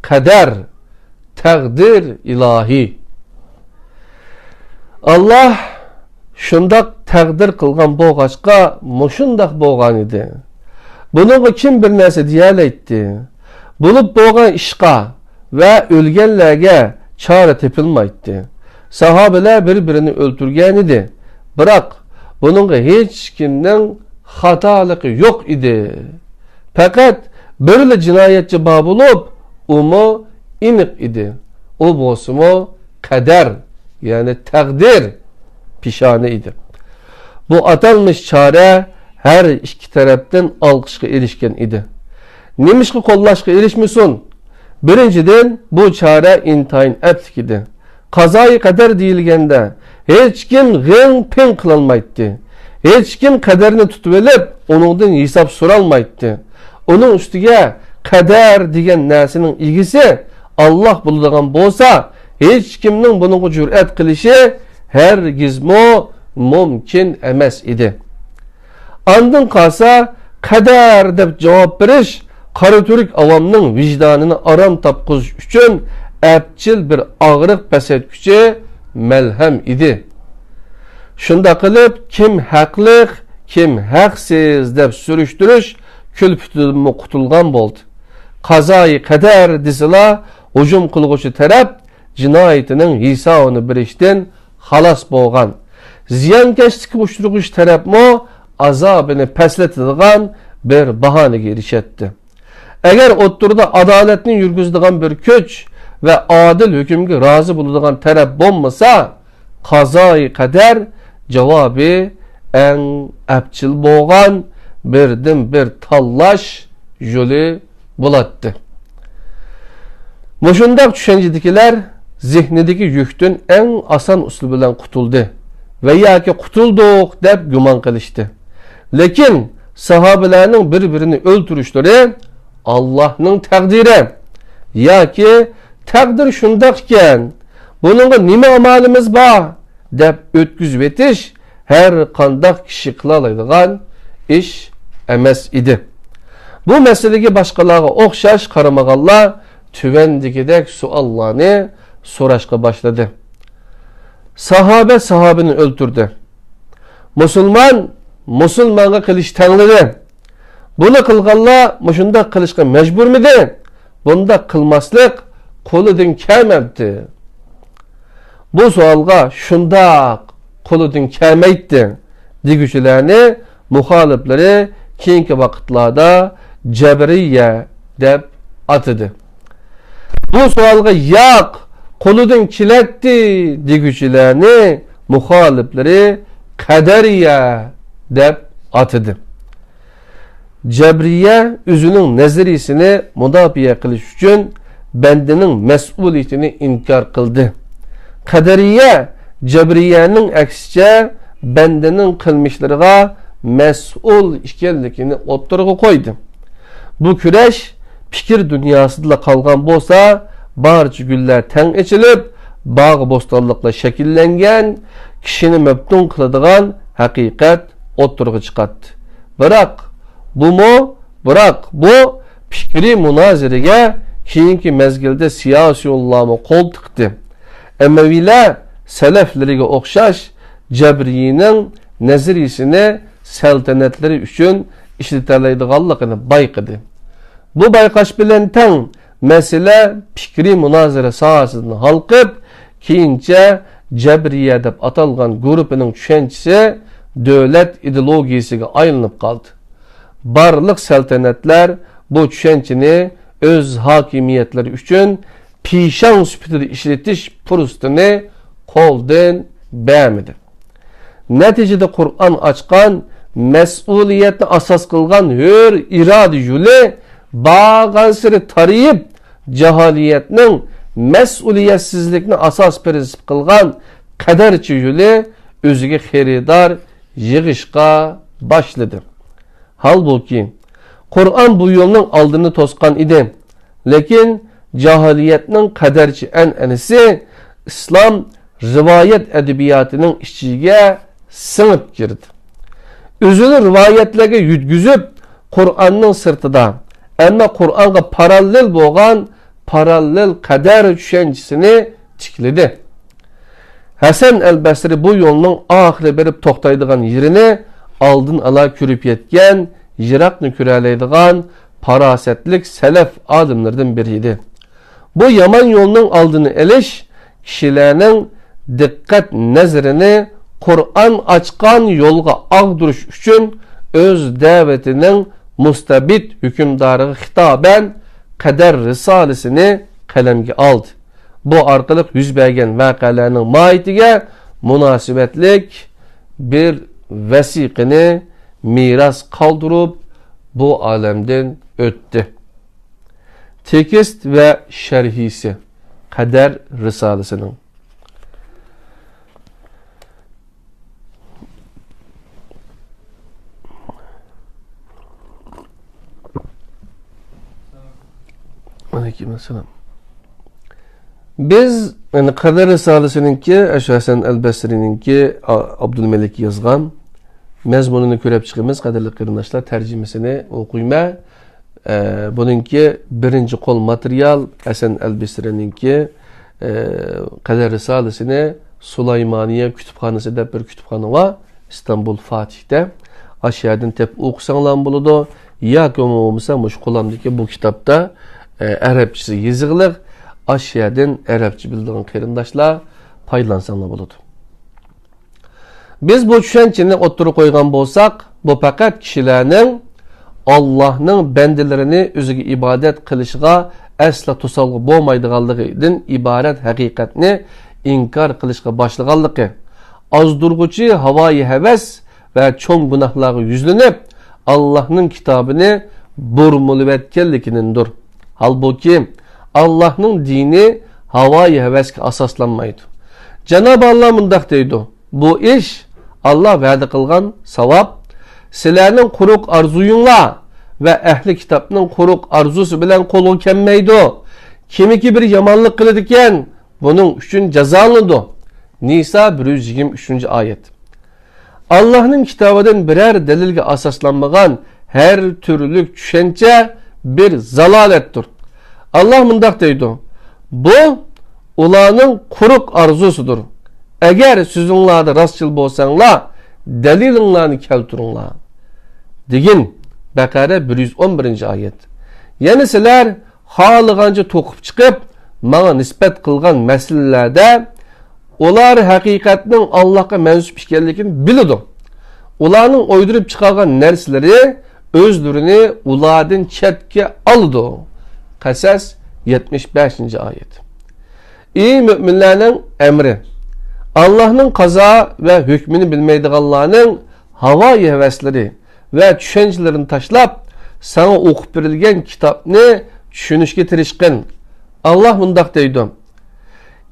قەدەر، تەقدىر ئىلاھىي. ئاللاھ شۇنداق تەقدىر قىلغان بولغاچقا، مۇشۇنداق بولغان ئىدى. بۇنىڭغا كىم بىر نەرسە دېيەلەيتتى؟ بولۇپ بولغان ئىشقا ۋە ئۆلگەنلەرگە چارە تېپىلمايتتى. ساھابىلەر بىر-بىرىنى ئۆلتۈرگەن ئىدى. بىراق، بۇنىڭغا ھېچكىمنىڭ خاتالىقى يوق ئىدى. پەقەت بىرلا جىنايەتچى بار بولۇپ، ئۇمۇ ئېنىق ئىدى. ئۇ بولسىمۇ قەدەر، يەنى تەقدىر پېشانە ئىدى. بۇ ئاتالمىش چارە ھەر ئىككى تەرەپتىن ئالقىشقا ئېرىشكەن ئىدى. نېمىشقا قوللاشقا ئېرىشمىسۇن؟ بىرىنچىدىن، بۇ چارە ئىنتايىن ئەپلىك ئىدى. قازايى قەدەر دېيىلگەندە، ھېچكىم غىڭ-پىڭ قىلالمايتتى. ھېچكىم قەدەرنى تۇتۇۋېلىپ، ئۇنىڭدىن ھېساب سورالمايتتى. ئۇنىڭ ئۈستىگە، قەدەر دېگەن نەرسىنىڭ ئىگىسى ئاللاھ بولىدىغان بولسا، ھېچكىمنىڭ بۇنىڭغا جۈرئەت قىلىشى ھەرگىزمۇ مۇمكىن ئەمەس ئىدى. ئاندىن قالسا، قەدەر دەپ جاۋاب بېرىش قارا تۈرك ئاۋامنىڭ ۋىجدانىنى ئارام تاپقۇزۇش ئۈچۈن ئەپچىل بىر ئاغرىق پەسەيتكۈچى مەلھەم ئىدى. شۇنداق قىلىپ، كىم ھەقلىق، كىم ھەقسىز دەپ سۈرۈشتۈرۈش كۈلپىتىدىنمۇ قۇتۇلغان بولدى. قازايى قەدەر دېسىلا، ھۇجۇم قىلغۇچى تەرەپ جىنايىتىنىڭ ھېسابىنى بېرىشتىن خالاس بولغان، زىيانكەشلىككە ئۇچرىغۇچى تەرەپمۇ ئازابىنى پەسلىتىدىغان بىر باھانىگە ئېرىشەتتى. ئەگەر ئوتتۇرىدا ئادالەتنى يۈرگۈزىدىغان بىر كۈچ ۋە ئادىل ھۆكۈمگە رازى بولىدىغان تەرەپ بولمىسا، قازايى قەدەر جاۋابى ئەڭ ئەپچىل بولغان بىردىنبىر تاللاش يولى بولاتتى. مۇشۇنداق چۈشەنچىدىكىلەر زېھنىدىكى يۈكتىن ئەڭ ئاسان ئۇسۇل بىلەن قۇتۇلدى ۋە ياكى قۇتۇلدۇق دەپ گۇمان قىلىشتى. لېكىن ساھابىلەرنىڭ بىر-بىرىنى ئۆلتۈرۈشلىرى ئاللاھنىڭ تەقدىرى ياكى تەقدىر شۇنداق ئىكەن، بۇنىڭغا نېمە ئامالىمىز بار؟ دەپ ئۆتكۈزۈۋېتىش ھەر قانداق كىشى قىلالايدىغان ئىش ئەمەس ئىدى. بۇ مەسىلىگە باشقىلارغا ئوخشاش قارىمىغانلار تۆۋەندىكىدەك سوئاللارنى سوراشقا باشلىدى. ساھابە ساھابىنى ئۆلتۈردى. مۇسۇلمان مۇسۇلمانغا قىلىچ تەڭلىدى. بۇنى قىلغانلار مۇشۇنداق قىلىشقا مەجبۇرمىدى؟ بۇنداق قىلماسلىق قولىدىن كەلمەمتى؟ بۇ سوئالغا شۇنداق، قولىدىن كەلمەيتتى دېگۈچىلەرنى مۇخالىپلىرى كېيىنكى ۋاقىتلاردا جەبرىيە دەپ ئاتىدى. بۇ سوئالغا ياق، قولىدىن كېلەتتى دېگۈچىلەرنى مۇخالىپلىرى قەدەرىيە دەپ ئاتىدى. جەبرىيە ئۆزىنىڭ نەزەرىيىسىنى مۇداپىئە قىلىش ئۈچۈن بەندىنىڭ مەسئۇلىيىتىنى ئىنكار قىلدى. قەدەرىيە جەبرىيەنىڭ ئەكسىچە بەندىنىڭ قىلمىشلىرىغا مەسئۇل ئىكەنلىكىنى ئوتتۇرىغا قويدى. بۇ كۈرەش پىكىر دۇنياسىدىلا قالغان بولسا، بارچە گۈللەر تەڭ ئېچىلىپ، باغ-بوستانلىقلار شەكىللەنگەن، كىشىنى مەپتۇن قىلىدىغان ھەقىقەت ئوتتۇرىغا چىقاتتى. بىراق، بۇمۇ، بىراق، بۇ پىكرىي مۇنازىرىگە كېيىنكى مەزگىلدە سىياسىيونلارمۇ قول تىقتى. ئەمەۋىلەر سەلەفلىرىگە ئوخشاش جەبرىينىڭ نەزەرىيىسىنى سەلتەنەتلىرى ئۈچۈن ئىشلىتەلەيدىغانلىقىنى بايقىدى. بۇ بايقاش بىلەن تەڭ مەسىلە پىكرىي مۇنازىرە ساھەسىدىن ھالقىپ، كېيىنچە جەبرىيە دەپ ئاتالغان گۇرۇپپىنىڭ چۈشەنچىسى دۆلەت ئىدېئولوگىيىسىگە ئايلىنىپ قالدى. بارلىق سەلتەنەتلەر بۇ چۈشەنچىنى ئۆز ھاكىمىيەتلىرى ئۈچۈن پىشاڭ سۈپىتىدە ئىشلىتىش پۇرسىتىنى قولدىن بەرمىدى. نەتىجىدە قۇرئان ئاچقان مەسئۇلىيەتنى ئاساس قىلغان ھۆر ئىرادە يولى بارغانسېرى تارىيىپ، جاھىلىيەتنىڭ مەسئۇلىيەتسىزلىكنى ئاساس پىرىنسىپ قىلغان قەدەرچى يولى ئۆزىگە خېرىدار يىغىشقا باشلىدى. ھالبۇكى، قۇرئان بۇ يولنىڭ ئالدىنى توسقان ئىدى. لېكىن جاھىلىيەتنىڭ قەدەرچى ئەنئەنىسى ئىسلام رىۋايەت ئەدەبىياتىنىڭ ئىچىگە سىڭىپ كىردى. ئۆزىنى رىۋايەتلەرگە يۆتكىزىپ، قۇرئاننىڭ سىرتىدا، ئەمما قۇرئانغا پاراللېل بولغان پاراللېل قەدەر چۈشەنچىسىنى تىكلىدى. ھەسەن ئەل بەسرى بۇ يولنىڭ ئاخىرى بېرىپ توختايدىغان يېرىنى ئالدىن ئالا كۆرۈپ يەتكەن، يىراقنى كۆرەلەيدىغان پاراسەتلىك سەلەف ئالىملىرىدىن بىرى ئىدى. بۇ يامان يولنىڭ ئالدىنى ئېلىش، كىشىلەرنىڭ دىققەت نەزىرىنى قۇرئان ئاچقان يولغا ئاغدۇرۇش ئۈچۈن ئۆز دەۋىتىنىڭ مۇستەبىت ھۆكۈمدارىغا خىتابەن قەدەر رىسالىسىنى قەلەمگە ئالدى. بۇ ئارقىلىق يۈز بەرگەن ۋەقەلەرنىڭ ماھىيىتىگە مۇناسىۋەتلىك بىر ۋەسىقىنى مىراس قالدۇرۇپ، بۇ ئالەمدىن ئۆتتى. تېكىست ۋە شەرھىسى، قەدەر رىسالىسىنىڭ. ئەلەيكۇم ئەسسالام. بىز، يەنى، قەدەر رىسالىسىنىڭكى، ئاشۇ ھەسەن ئەل بەسرىنىڭكى، ئا-، ئابدۇلمەلىك يازغان مەزمۇنىنى كۆرۈپ چىقىمىز، قەدىرلىك قېرىنداشلار، تەرجىمىسىنى ئوقۇيمەن. ئە، بۇنىڭكى بىرىنچى قول ماتېرىيال، ھەسەن ئەل بەسرىنىڭكى، ئە، قەدەر رىسالىسىنى سۇلايمانىيە كۇتۇپخانىسى دەپ بىر كۇتۇپخانا بار، ئىستانبۇل فاتىھتە. ئاشۇ يەردىن تېپىپ ئوقۇساڭلارمۇ بولىدۇ. ياكى بولمىسا مۇشۇ قولۇمدىكى بۇ كىتابتا، ئە، ئەرەبچىسى يېزىقلىق. ئاشۇ يەردىن ئەرەبچە بىلىدىغان قېرىنداشلار پايدىلانساڭلار بولىدۇ. بىز بۇ چۈشەنچىنى ئوتتۇرىغا قويغان بولساق، بۇ پەقەت كىشىلەرنىڭ ئاللاھنىڭ بەندىلىرىنى ئۆزىگە ئىبادەت قىلىشىغا ئەسلا توسالغۇ بولمايدىغانلىقىدىن ئىبارەت ھەقىقەتنى ئىنكار قىلىشقا باشلىغانلىقى، ئازدۇرغۇچى ھاۋايى ھەۋەس ۋە چوڭ گۇناھلارغا يۈزلىنىپ، ئاللاھنىڭ كىتابىنى بۇرمىلىۋەتكەنلىكىدىندۇر. ھالبۇكى، ئاللاھنىڭ دىنى ھاۋايى ھەۋەسكە ئاساسلانمايدۇ. جانابى ئاللا مۇنداق دەيدۇ: بۇ ئىش ئاللا ۋەدە قىلغان ساۋاب، سىلەرنىڭ قۇرۇق ئارزۇيۇڭلار ۋە ئەھلى كىتابنىڭ قۇرۇق ئارزۇسى بىلەن قولغا كەلمەيدۇ. كىمكى بىر يامانلىق قىلىدىكەن، بۇنىڭ ئۈچۈن جازالىنىدۇ. نىسا بىر يۈز يىگىرمە ئۈچىنچى ئايەت. ئاللاھنىڭ كىتابىدىن بىرەر دەلىلگە ئاساسلانمىغان ھەر تۈرلۈك چۈشەنچە بىر زالالەتتۇر. ئاللاھ مۇنداق دەيدۇ: بۇ ئۇلارنىڭ قۇرۇق ئارزۇسىدۇر. ئەگەر سۆزۈڭلاردا راستچىل بولساڭلار، دەلىلىڭلارنى كەلتۈرۈڭلار، دېگىن. بەقەرە بىر يۈز ئون بىرىنچى ئايەت. يەنە سىلەر خالىغانچە توقۇپ چىقىپ، ماڭا نىسبەت قىلغان مەسىلىلەردە ئۇلار ھەقىقەتنىڭ ئاللاھقا مەنسۇپ ئىكەنلىكىنى بىلىدۇ. ئۇلارنىڭ ئويدۇرۇپ چىقارغان نەرسىلىرى ئۆزلىرىنى ئۇلاردىن چەتكە ئالىدۇ. قەسەس يەتمىش بەشىنچى ئايەت. ئى مۆمىنلەرنىڭ ئەمرى، ئاللاھنىڭ قازا ۋە ھۆكمىنى بىلمەيدىغانلارنىڭ ھاۋايى ھەۋەسلىرى ۋە چۈشەنچىلىرىنى تاشلاپ، ساڭا ئوقۇپ بېرىلگەن كىتابنى چۈشىنىشكە تىرىشقىن. ئاللاھ مۇنداق دەيدۇ: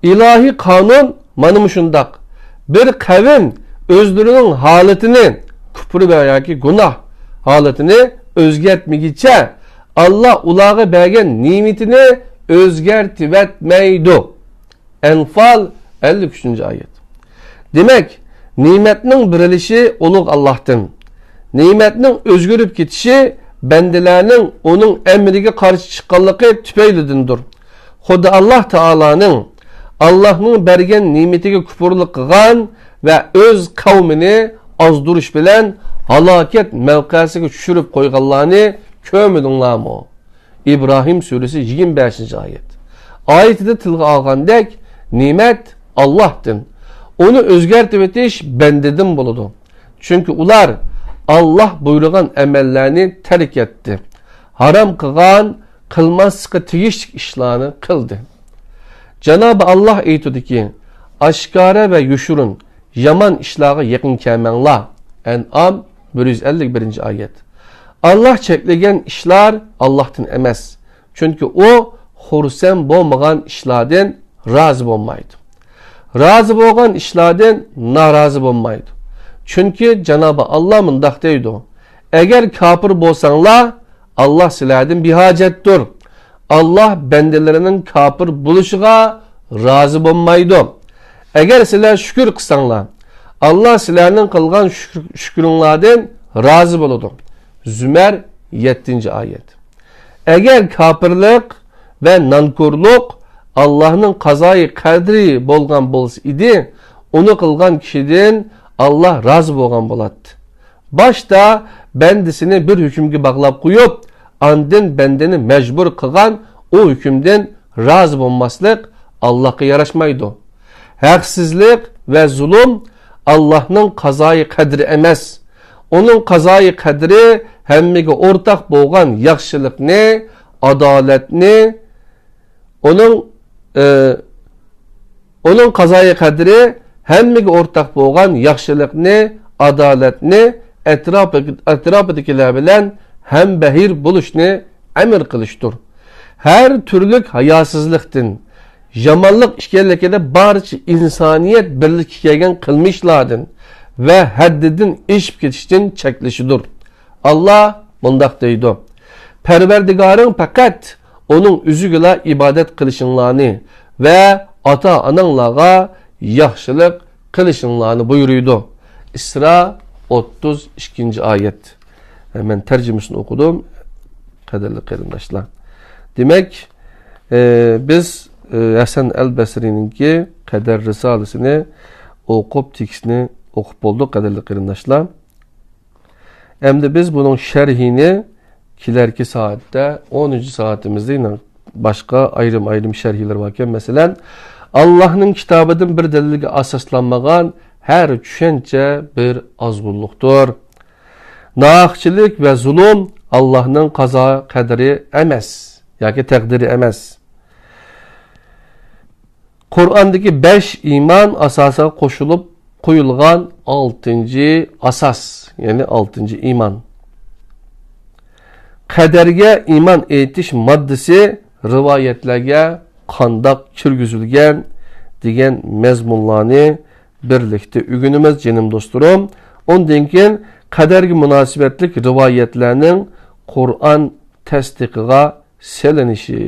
ئىلاھىي قانۇن مانا مۇشۇنداق. بىر قەۋم ئۆزلىرىنىڭ ھالىتىنى، كۇپر ۋە ياكى گۇناھ ھالىتىنى ئۆزگەرتمىگىچە، ئاللاھ ئۇلارغا بەرگەن نېمىتىنى ئۆزگەرتىۋەتمەيدۇ. ئەنفال ئەللىك ئۈچىنچى ئايەت. دېمەك، نېمەتنىڭ بېرىلىشى ئۇلۇغ ئاللاھتىن. نېمەتنىڭ ئۆزگىرىپ كېتىشى بەندىلەرنىڭ ئۇنىڭ ئەمرىگە قارشى چىققانلىقى تۈپەيلىدىندۇر. خۇددى ئاللاھ تائالانىڭ ئاللاھنىڭ بەرگەن نېمىتىگە كۇپۇرلۇق قىلغان ۋە ئۆز قەۋمىنى ئازدۇرۇش بىلەن ھالاكەت مەۋقەسىگە چۈشۈرۈپ قويغانلارنى كۆرمىدىڭلارمۇ؟ ئىبراھىم سۈرىسى يىگىرمە بەشىنچى ئايەت. ئايىتىدە تىلغا ئالغاندەك، نېمەت ئاللاھتىن، ئۇنى ئۆزگەرتىۋېتىش بەندىدىن بولىدۇ. چۈنكى ئۇلار ئاللاھ بۇيرۇغان ئەمەللەرنى تەرك ئەتتى. ھارام قىلغان، قىلماسلىققا تېگىشلىك ئىشلارنى قىلدى. جانابى ئاللاھ ئېيتىدۇكى، ئاشكارا ۋە يوشۇرۇن يامان ئىشلارغا يېقىن كەلمەڭلار. ئەنئام بىر يۈز ئەللىك بىرىنچى ئايەت. ئاللاھ چەكلىگەن ئىشلار ئاللاھتىن ئەمەس. چۈنكى ئۇ خۇرسەن بولمىغان ئىشلاردىن رازى بولمايدۇ. رازى بولغان ئىشلاردىن نارازى بولمايدۇ. چۈنكى جانابى ئاللاھ مۇنداق دەيدۇ: ئەگەر كاپىر بولساڭلار، ئاللاھ سىلەردىن بىھاجەتتۇر. ئاللاھ بەندىلىرىنىڭ كاپىر بولۇشىغا رازى بولمايدۇ. ئەگەر سىلەر شۈكۈر قىلساڭلار، ئاللاھ سىلەرنىڭ قىلغان شۈكۈر-، شۈكرۈڭلاردىن رازى بولىدۇ. زۈمەر يەتتىنچى ئايەت. ئەگەر كاپىرلىق ۋە نانكورلۇق ئاللاھنىڭ قازايى قەدرى بولغان بولسا ئىدى، ئۇنى قىلغان كىشىدىن ئاللاھ رازى بولغان بولاتتى. باشتا بەندىسىنى بىر ھۆكۈمگە باغلاپ قويۇپ، ئاندىن بەندىنى مەجبۇر قىلغان ئۇ ھۆكۈمدىن رازى بولماسلىق ئاللاھقا ياراشمايدۇ. ھەقسىزلىق ۋە زۇلۇم ئاللاھنىڭ قازايى قەدرى ئەمەس. ئۇنىڭ قازايى قەدرى ھەممىگە ئورتاق بولغان ياخشىلىقنى، ئادالەتنى، ئۇنىڭ، ئى، ئۇنىڭ قازايى قەدرى ھەممىگە ئورتاق بولغان ياخشىلىقنى، ئادالەتنى ئەتراپى-، ئەتراپىدىكىلەر بىلەن ھەمبەھىر بولۇشنى ئەمر قىلىشتۇر. ھەر تۈرلۈك ھاياسىزلىقتىن، يامانلىق ئىكەنلىكىدە بارچە ئىنسانىيەت بىرلىككە كەلگەن قىلمىشلاردىن ۋە ھەددىدىن ئېشىپ كېتىشتىن چەكلىشىدۇر. ئاللاھ مۇنداق دەيدۇ: پەرۋەردىگارىڭ پەقەت ئۇنىڭ ئۆزىگىلا ئىبادەت قىلىشىڭلارنى ۋە ئاتا-ئاناڭلارغا ياخشىلىق قىلىشىڭلارنى بۇيرۇيدۇ. ئىسرا ئوتتۇز ئىككىنچى ئايەت. مەن تەرجىمىسىنى ئوقۇدۇم، قەدىرلىك قېرىنداشلار. دېمەك، ئى، بىز، ئى، ھەسەن ئەل بەسرىنىڭكى قەدەر رىسالىسىنى ئوقۇپ، تېكىستنى ئوقۇپ بولدۇق، قەدىرلىك قېرىنداشلار. ئەمدى بىز بۇنىڭ شەرھىنى كېلەركى سائەتتە، ئونىنچى سائىتىمىزدە يەنە باشقا ئايرىم-ئايرىم شەرھلەر باركەن. مەسىلەن، ئاللاھنىڭ كىتابىدىن بىر دەلىلگە ئاساسلانمىغان ھەر چۈشەنچە بىر ئازغۇنلۇقتۇر. ناھەقچىلىك ۋە زۇلۇم ئاللاھنىڭ قازا قەدىرى ئەمەس ياكى تەقدىرى ئەمەس. قۇرئاندىكى بەش ئىمان ئاساسىغا قوشۇلۇپ قويۇلغان ئالتىنچى ئاساس، يەنى ئالتىنچى ئىمان. قەدەرگە ئىمان ئېيتىش ماددىسى رىۋايەتلەرگە قانداق كىرگۈزۈلگەن دېگەن مەزمۇنلارنى بىرلىكتە ئۆگىنىمىز، جېنىم دوستلىرىم. ئۇندىن كېيىن قەدەرگە مۇناسىۋەتلىك رىۋايەتلەرنىڭ قۇرئان تەستىقىغا سېلىنىشى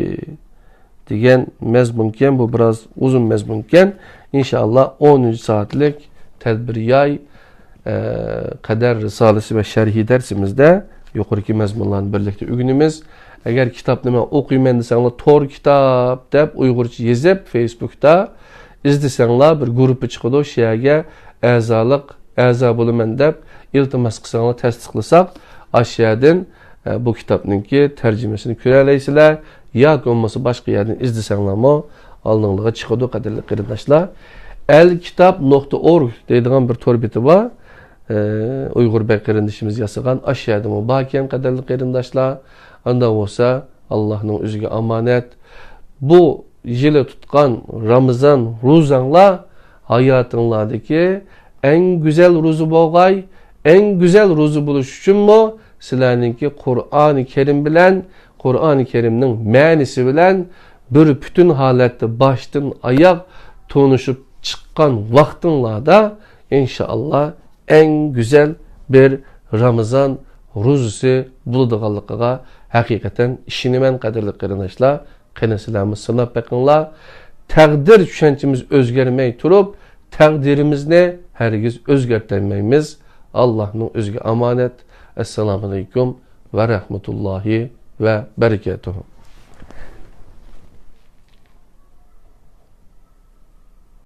دېگەن مەزمۇنكەن. بۇ بىراز ئۇزۇن مەزمۇنكەن. ئىنشائاللا، ئونىنچى سائەتلىك تەدبىر ياي، ئە، قەدەر رىسالىسى ۋە شەرھى دەرسىمىزدە يۇقىرىقى مەزمۇنلارنى بىرلىكتە ئۆگىنىمىز. ئەگەر كىتابنى مەن ئوقۇيمەن دېسەڭلار، تور كىتاب دەپ ئۇيغۇرچە يېزىپ، فېيسبۇكتا ئىزدىسەڭلار، بىر گۇرۇپپا چىقىدۇ، شۇ يەرگە ئەزالىق، ئەزا بولىمەن دەپ ئىلتىماس قىلساڭلار، تەستىقلىساق، ئاشۇ يەردىن، ئە، بۇ كىتابنىڭكى تەرجىمىسىنى كۆرەلەيسىلەر. ياكى بولمىسا باشقا يەردىن ئىزدىسەڭلارمۇ ئالدىڭلارغا چىقىدۇ، قەدىرلىك قېرىنداشلار. ئەل كىتاب نۇقتا ئورگ دەيدىغان بىر تور بېتى بار. ئە، ئۇيغۇر بەگ قېرىندىشىمىز ياسىغان، ئاشۇ يەردىمۇ باركەن، قەدىرلىك قېرىنداشلار. ئانداق بولسا، ئاللاھنىڭ ئۆزىگە ئامانەت. بۇ يىلى تۇتقان رامىزان روزاڭلار ھاياتىڭلاردىكى ئەڭ گۈزەل روزا بولغاي. ئەڭ گۈزەل روزا بولۇش ئۈچۈنمۇ سىلەرنىڭكى قۇرئانى كەرىم بىلەن، قۇرئانى كەرىمنىڭ مەنىسى بىلەن بىر پۈتۈن ھالەتتە باشتىن ئاياغ تونۇشۇپ چىققان ۋاقتىڭلاردا، ئىنشائاللا، ئەڭ گۈزەل بىر رامىزان روزىسى بولىدىغانلىقىغا ھەقىقەتەن ئىشىنىمەن، قەدىرلىك قېرىنداشلار. قېنى، سىلەرمۇ سىناپ بېقىڭلار. تەقدىر چۈشەنچىمىز ئۆزگەرمەي تۇرۇپ، تەقدىرىمىزنى ھەرگىز ئۆزگەرتەلمەيمىز. ئاللاھنىڭ ئۆزىگە ئامانەت. ئەسسالامۇئەلەيكۇم ۋە رەھمەتۇللاھى ۋە بەرىكاتۇھۇ.